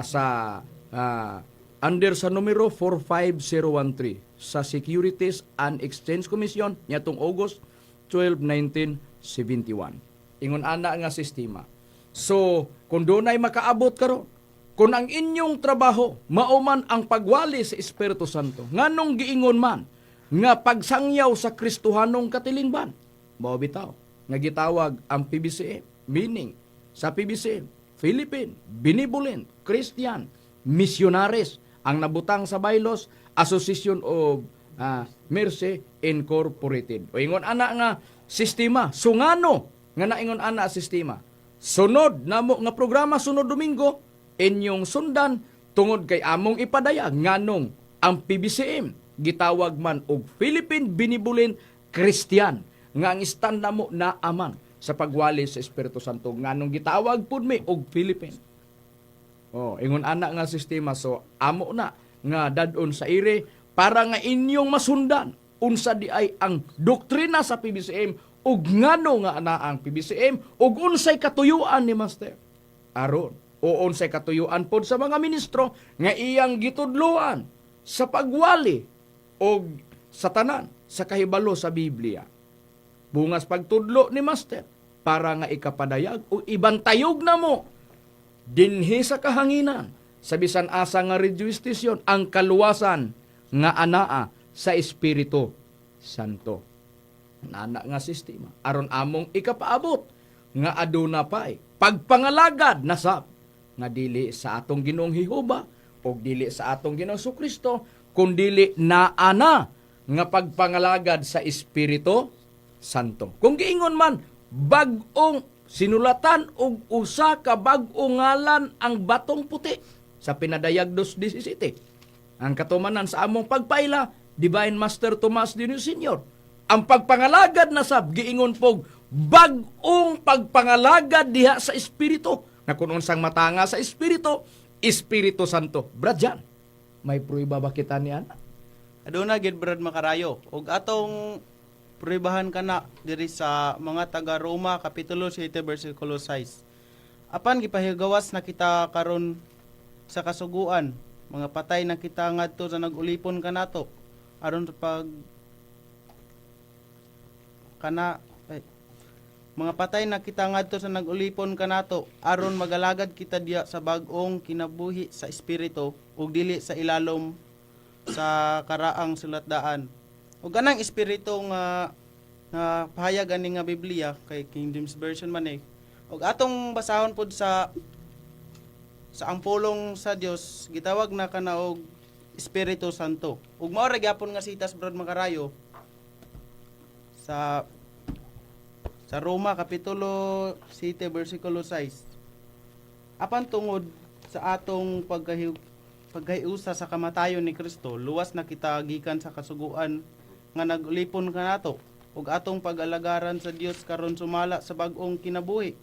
sa under sa numero 45013 sa Securities and Exchange Commission niadtong August 12, 1971. Ingon ana nga sistema. So, kung dunay makaabot karon, kung ang inyong trabaho mao man ang pagwali sa Espiritu Santo, nganong giingon man nga pagsangyaw sa Kristohanong katilingban, mao bitaw nga gitawag ang PBCM, meaning sa PBCM, Philippine Benevolent Christian Missionaries, ang nabutang sa bylaws Association of Mercy Incorporated. O ingon ana nga sistema. So ngano nga naingon ana sistema? Sunod namo nga programa sunod Domingo inyong sundan tungod kay among ipadayag nganong ang PBCM gitawag man og Philippine Benevolent Christian nga ang stand namo naaman sa pagwali sa Espiritu Santo nganong gitawag pud mi og Philippine. Oh, ingon ana nga sistema, so amo na nga dadon sa ire para nga inyong masundan. Unsa di ay ang doktrina sa PBCM ug ngano nga ana ang PBCM ug unsay katuyuan ni Master aron o unsay katuyuan pod sa mga ministro nga iyang gitudloan sa pagwali og sa tanan sa kahibalo sa Biblia. Bungas pagtudlo ni Master para nga ikapadayag o ibantayog na mo dinhi sa kahanginan sa bisan asa nga radio station ang kaluwasan nga anaa sa Espiritu Santo. Nana nga sistema aron among ikapaabot nga aduna pay pagpangalagad na sab nga dili sa atong Ginoong Jehova o dili sa atong Ginoong Kristo, kundili naana nga pagpangalagad sa Espiritu Santo. Kung giingon man bag-ong sinulatan og usa ka bag-ong ngalan ang batong puti sa Pinadayag 2:17. Ang katumanan sa among pagpaila, Divine Master Tomas Dino Senior. Ang pagpangalagad na sab giingon pog bag-ong pagpangalagad diha sa Espiritu. Na kung unsang matanga sa Espiritu, Espiritu Santo. Brad Jan, may pruiba ba kita ni ana? Aduna gid, Brad Makarayo. Ug atong pruebahan kana diri sa mga taga Roma kapitulo 7 bersikulo 6. Apan gipahigawas na kita karon sa kasuguan, mga patay na kita ngadto sa nag-ulipon kanato aron sa pag kana ay, mga patay na kita ngadto sa nag-ulipon kanato aron magalagad kita diya sa bag-ong kinabuhi sa espiritu ug dili sa ilalom sa karaang sulatdaan. Ug anang espiritu nga nga pahayag ani nga Biblia kay King James Version man eh. Ug atong basahon pod sa ang pulong sa Dios gitawag na kana og Espiritu Santo. Ug mao ra gyapon nga sitas, Brad Makarayo, sa Roma kapitulo 7 bersikulo 6. Apan tungod sa atong pagkahiusa sa kamatayon ni Kristo, luwas na kita gikan sa kasuguan nga nagulipon kanato ug atong pag-alagaran sa Dios karon sumala sa bag-ong kinabuhi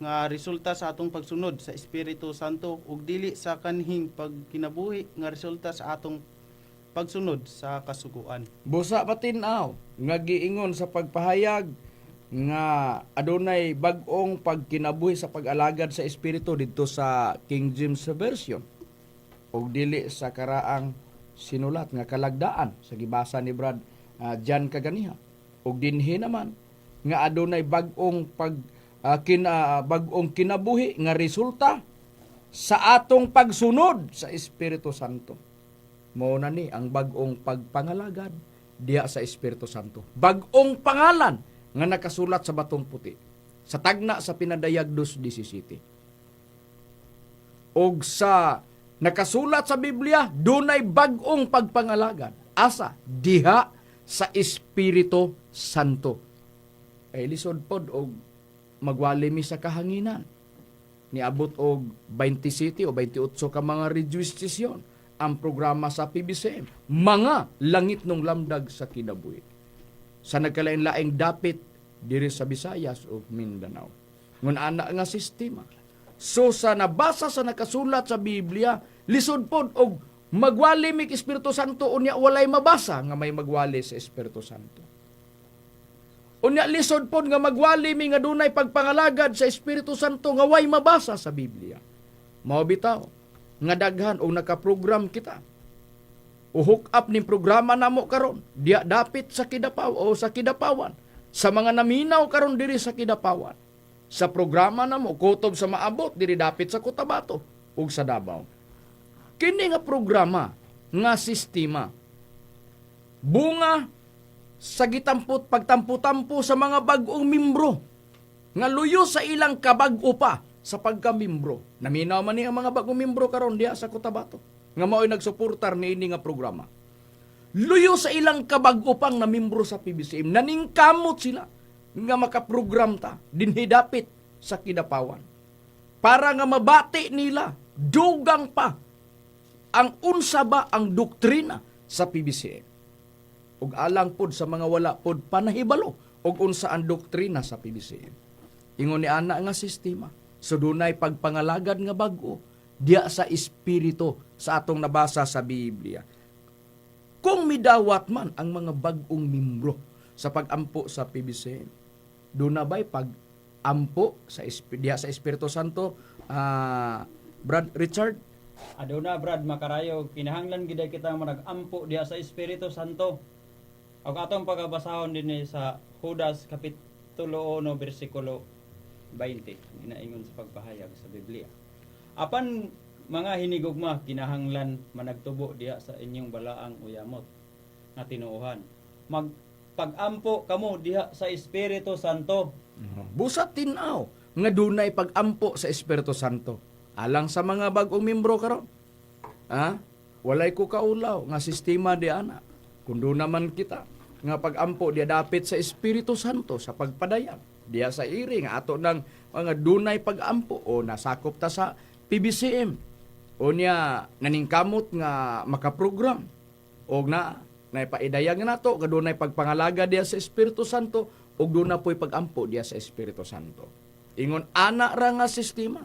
nga resulta sa atong pagsunod sa Espiritu Santo ug dili sa kanhing pagkinabuhi nga resulta sa atong pagsunod sa kasuguan. Busa patinaw nga giingon sa pagpahayag nga adunay bag-ong pagkinabuhi sa pag-alagad sa Espiritu didto sa King James Version ug dili sa karaang sinulat nga kalagdaan sa gibasa ni Brad Jan kaganiha, ug dinhi naman nga adunay bag-ong pag bag-ong kinabuhi nga resulta sa atong pagsunod sa Espiritu Santo. Mao na ni ang bag-ong pagpangalagad diha sa Espiritu Santo. Bag-ong pangalan nga nakasulat sa batong puti sa tagna sa Pinadayag 2:17. Og sa nakasulat sa Biblia, dunay bag-ong pagpangalagad. Asa? Diha sa Espiritu Santo. Ay lisod pod og magwali mi sa kahanginan. Niabot og 27 o 28 ka mga radio station ang programa sa PBCM. Mga langit nung lamdag sa kinabuhi. Sa nagkalain-laing dapit diri sa Visayas o Mindanao. Ngun ana nga sistema. So sa nabasa sa nakasulat sa Biblia, lisod pod og magwali mig Espiritu Santo unya walay mabasa nga may magwali sa Espiritu Santo. Unya lisod pod nga magwali mi nga dunay pagpangalagad sa Espiritu Santo nga way mabasa sa Biblia. Mao bitaw nga daghan og nakaprogram kita. O hook up ning programa namo karon diya dapit sa Kidapaw o sa Kidapawan, sa mga naminaw karon diri sa Kidapawan. Sa programa namo kutob sa maabot diri dapit sa Cotabato ug sa Davao. Kini nga programa nga sistema bunga sa gitampot pagtampo-tampo sa mga bag-ong membro nga luyo sa ilang kabag-o pa sa pagkamimbro. Naminaw man ni ang mga bag-ong membro karon diha sa Cotabato nga mao'y nagsuportar niini nga programa. Luyo sa ilang kabag-o pang namimbro sa PBCM, naningkamot sila nga makaprogram ta dinhi dapit sa Kidapawan para nga mabati nila dugang pa ang unsa ba ang doktrina sa PBCM. Ug alang pod sa mga wala pod panahibalo og unsa ang doktrina sa PBCM. Ingon ni ana nga sistema, so dunay pagpangalagad nga bag-o diya sa espiritu sa atong nabasa sa Biblia. Kung midawat man ang mga bag-ong membro sa pag-ampo sa PBCM, doon na ba'y pag-ampo sa diha sa Espiritu Santo, Brad Richard? Aduna, Brad Makarayo, kinahanglan gid kita managampo diha sa Espiritu Santo. Og atong pagabasahon dinhi sa Judas kapitulo 1 bersikulo 20, ginaingon sa pagpahayag sa Biblia. Apan mga hinigugma, kinahanglan managtubo diha sa inyong balaang uyamot nga tinuohan. Magpagampo kamo diha sa Espiritu Santo. Busa tinaw nga dunay pag-ampo sa Espiritu Santo. Alang sa mga bag-ong membro karon. Ha? Walay ko kaulaw nga sistema di ana. Kung doon naman kita nga pag-ampo diya dapit sa Espiritu Santo sa pagpadayag. Diya sa iri nga ato ng mga dunay pag-ampo o nasakop ta sa PBCM. O niya naningkamot nga makaprogram og na naipaidayag nga nato nga dunay pagpangalaga diya sa Espiritu Santo ug duna po'y pag-ampo diya sa Espiritu Santo. Ingon ana ra nga sistema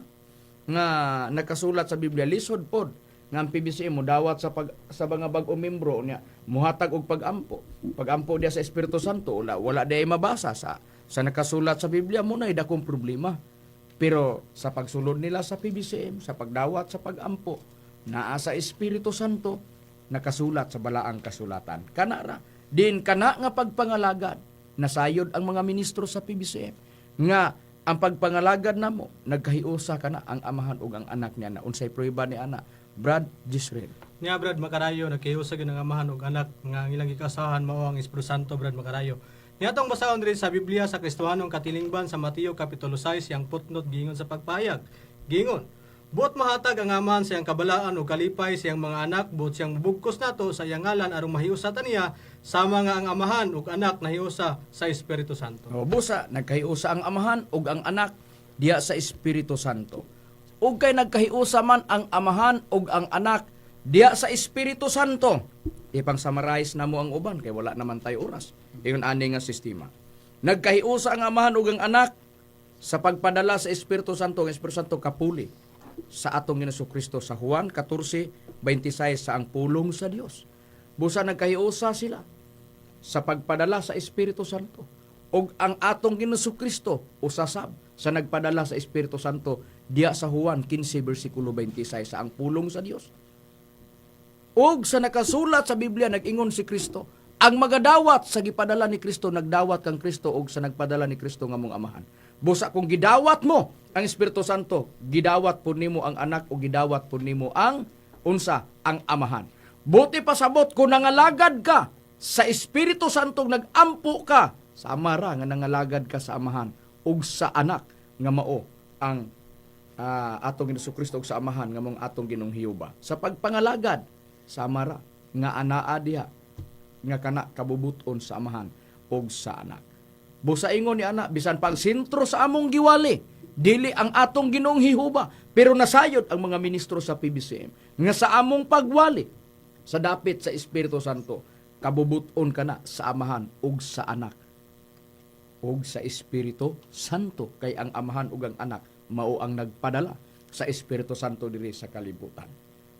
nga nakasulat sa Biblia, lisod pod nga ang PBCM mo dawat sa mga bag-ong membro niya muhatag og pag-ampo. Pag-ampo diya sa Espiritu Santo, wala wala diay mabasa sa nakasulat sa Biblia mo na dakong problema. Pero sa pagsulod nila sa PBCM, sa pagdawat sa pag-ampo, naa sa Espiritu Santo nakasulat sa balaang kasulatan. Kana ra din kana nga pagpangalagad nasayod ang mga ministro sa PBCM nga ang pagpangalagad namo nagkahiusa kana ang amahan ug ang anak niya na unsay prueba ni ana, Brad Jisreel? Nya, Brad Makarayo, nagkahiusa gyud ang amahan ug anak nga ang ilang gikasahan mao ang Espiritu Santo, Brad Makarayo. Niya atong basahon diri sa Biblia sa Kristohanong katilingban sa Mateo kapitulo 6 yang footnote giingon sa pagpahayag. Giingon, buot mahatag ang amahan sa iyang kabalaan ug kalipay sa iyang mga anak, buot siyang mubugkos nato sa iyang ngalan aron mahiusa ta niya sama nga ang amahan ug anak nahiusa sa Espiritu Santo. O busa nagkahiusa ang amahan ug ang anak diha sa Espiritu Santo. Ug kay nagkahiusa man ang amahan ug ang anak diha sa Espiritu Santo. Ipang summarize na mo ang uban kay wala naman tayo oras. Ingon ani nga sistema. Nagkahiusa ang amahan ug ang anak sa pagpadala sa Espiritu Santo, ang Espiritu Santo kapuli sa atong Ginoong Kristo sa Juan 14:26 sa ang pulong sa Dios. Busa nagkahiusa sila sa pagpadala sa Espiritu Santo. Og ang atong Ginoong Kristo usasab sa nagpadala sa Espiritu Santo diya sa Juan 15 bersikulo 26 sa ang pulong sa Dios. Og sa nakasulat sa Biblia nag-ingon si Kristo, ang magadawat sa gipadala ni Kristo nagdawat kang Kristo og sa nagpadala ni Kristo nga mong amahan. Busa kung gidawat mo ang Espiritu Santo, gidawat po nimo ang anak o gidawat po nimo ang unsa ang amahan. Buti pasabot kung nangalagad ka sa Espiritu Santo, nagampo ka sa amara nga nangalagad ka sa amahan ug sa anak nga mao ang atong Ginoong Kristo ug sa amahan nga mong atong Ginoong Hiuba. Sa pagpangalagad sa amara nga anaa diha nga kana kabubuton sa amahan ug sa anak. Busa ingon ni ana bisan pang sentro sa among giwali dili ang atong Ginoong Hihuba, pero nasayod ang mga ministro sa PBCM nga sa among pagwali sa dapit sa Espiritu Santo kabubuton kana sa amahan ug sa anak ug sa Espiritu Santo, kay ang amahan ug ang anak mao ang nagpadala sa Espiritu Santo diri sa kalibutan.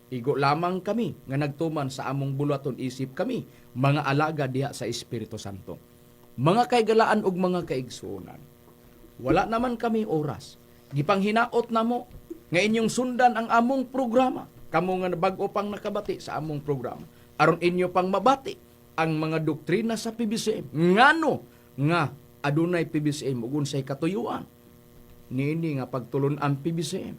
Igo lamang kami nga nagtuman sa among buluhaton isip kami mga alaga diha sa Espiritu Santo. Mga kaigalaan ug mga kaigsuonan, wala naman kami oras. Gipanghinaot namo nga inyong sundan ang among programa. Kamo nga bag-o pang nakabati sa among programa, aron inyo pang mabati ang mga doktrina sa PBCM. Ngano nga adunay PBCM ug unsay katuyuan niini nga pagtulon ang PBCM.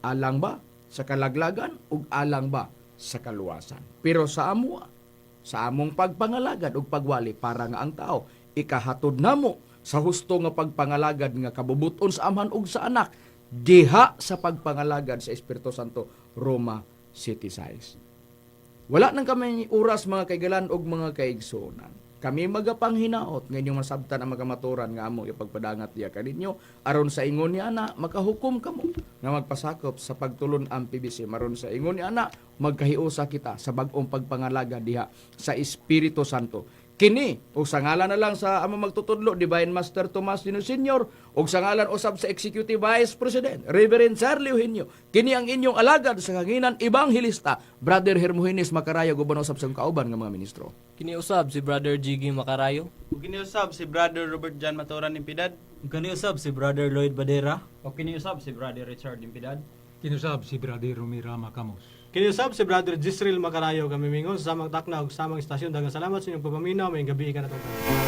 Alang ba sa kalaglagan ug alang ba sa kaluwasan? Pero sa amoa, sa among pagpangalagad ug pagwali para nga ang tao ikahatod namo sa husto nga pagpangalagad nga kabubuton sa amahan ug sa anak diha sa pagpangalagad sa Espiritu Santo, Roma 7:6. Wala nang kami oras, mga kaigalan ug mga kaigsuonan. Kami magapanghinaot nga inyong masabtan ang makamaturan nga amo ipagpadangat diya kaninyo aron sa ingon ni ana makahukom kamo nga magpasakop sa pagtulon ang PBC maron sa ingon ni ana magkahiusa kita sa bag-ong pagpangalaga diha sa Espiritu Santo. Kini og sa ngalan na lang sa among magtutudlo, Divine Master Tomas Dino Senior, og sa ngalan usab sa Executive Vice President Reverend Charlie Eugenio. Kini ang inyong alagad sa kahanginan, Evangelista Brother Hermogenes Makarayo, guban usab sa kauban nga mga ministro. Kini usab si Brother Jiggy Makarayo. Ug kini usab si Brother Robert John Maturan Impidad. Ug kani usab si Brother Lloyd Badera. O kini usab si Brother Richard Impidad. Kinusab si Brother Romirama Camos. Kiniusab si Brother Jisreel Makarayo, kami mingon sa samang takna ug samang istasyon. Daghang salamat sa inyong pagpaminaw. Maayong gabii kanatong tanan.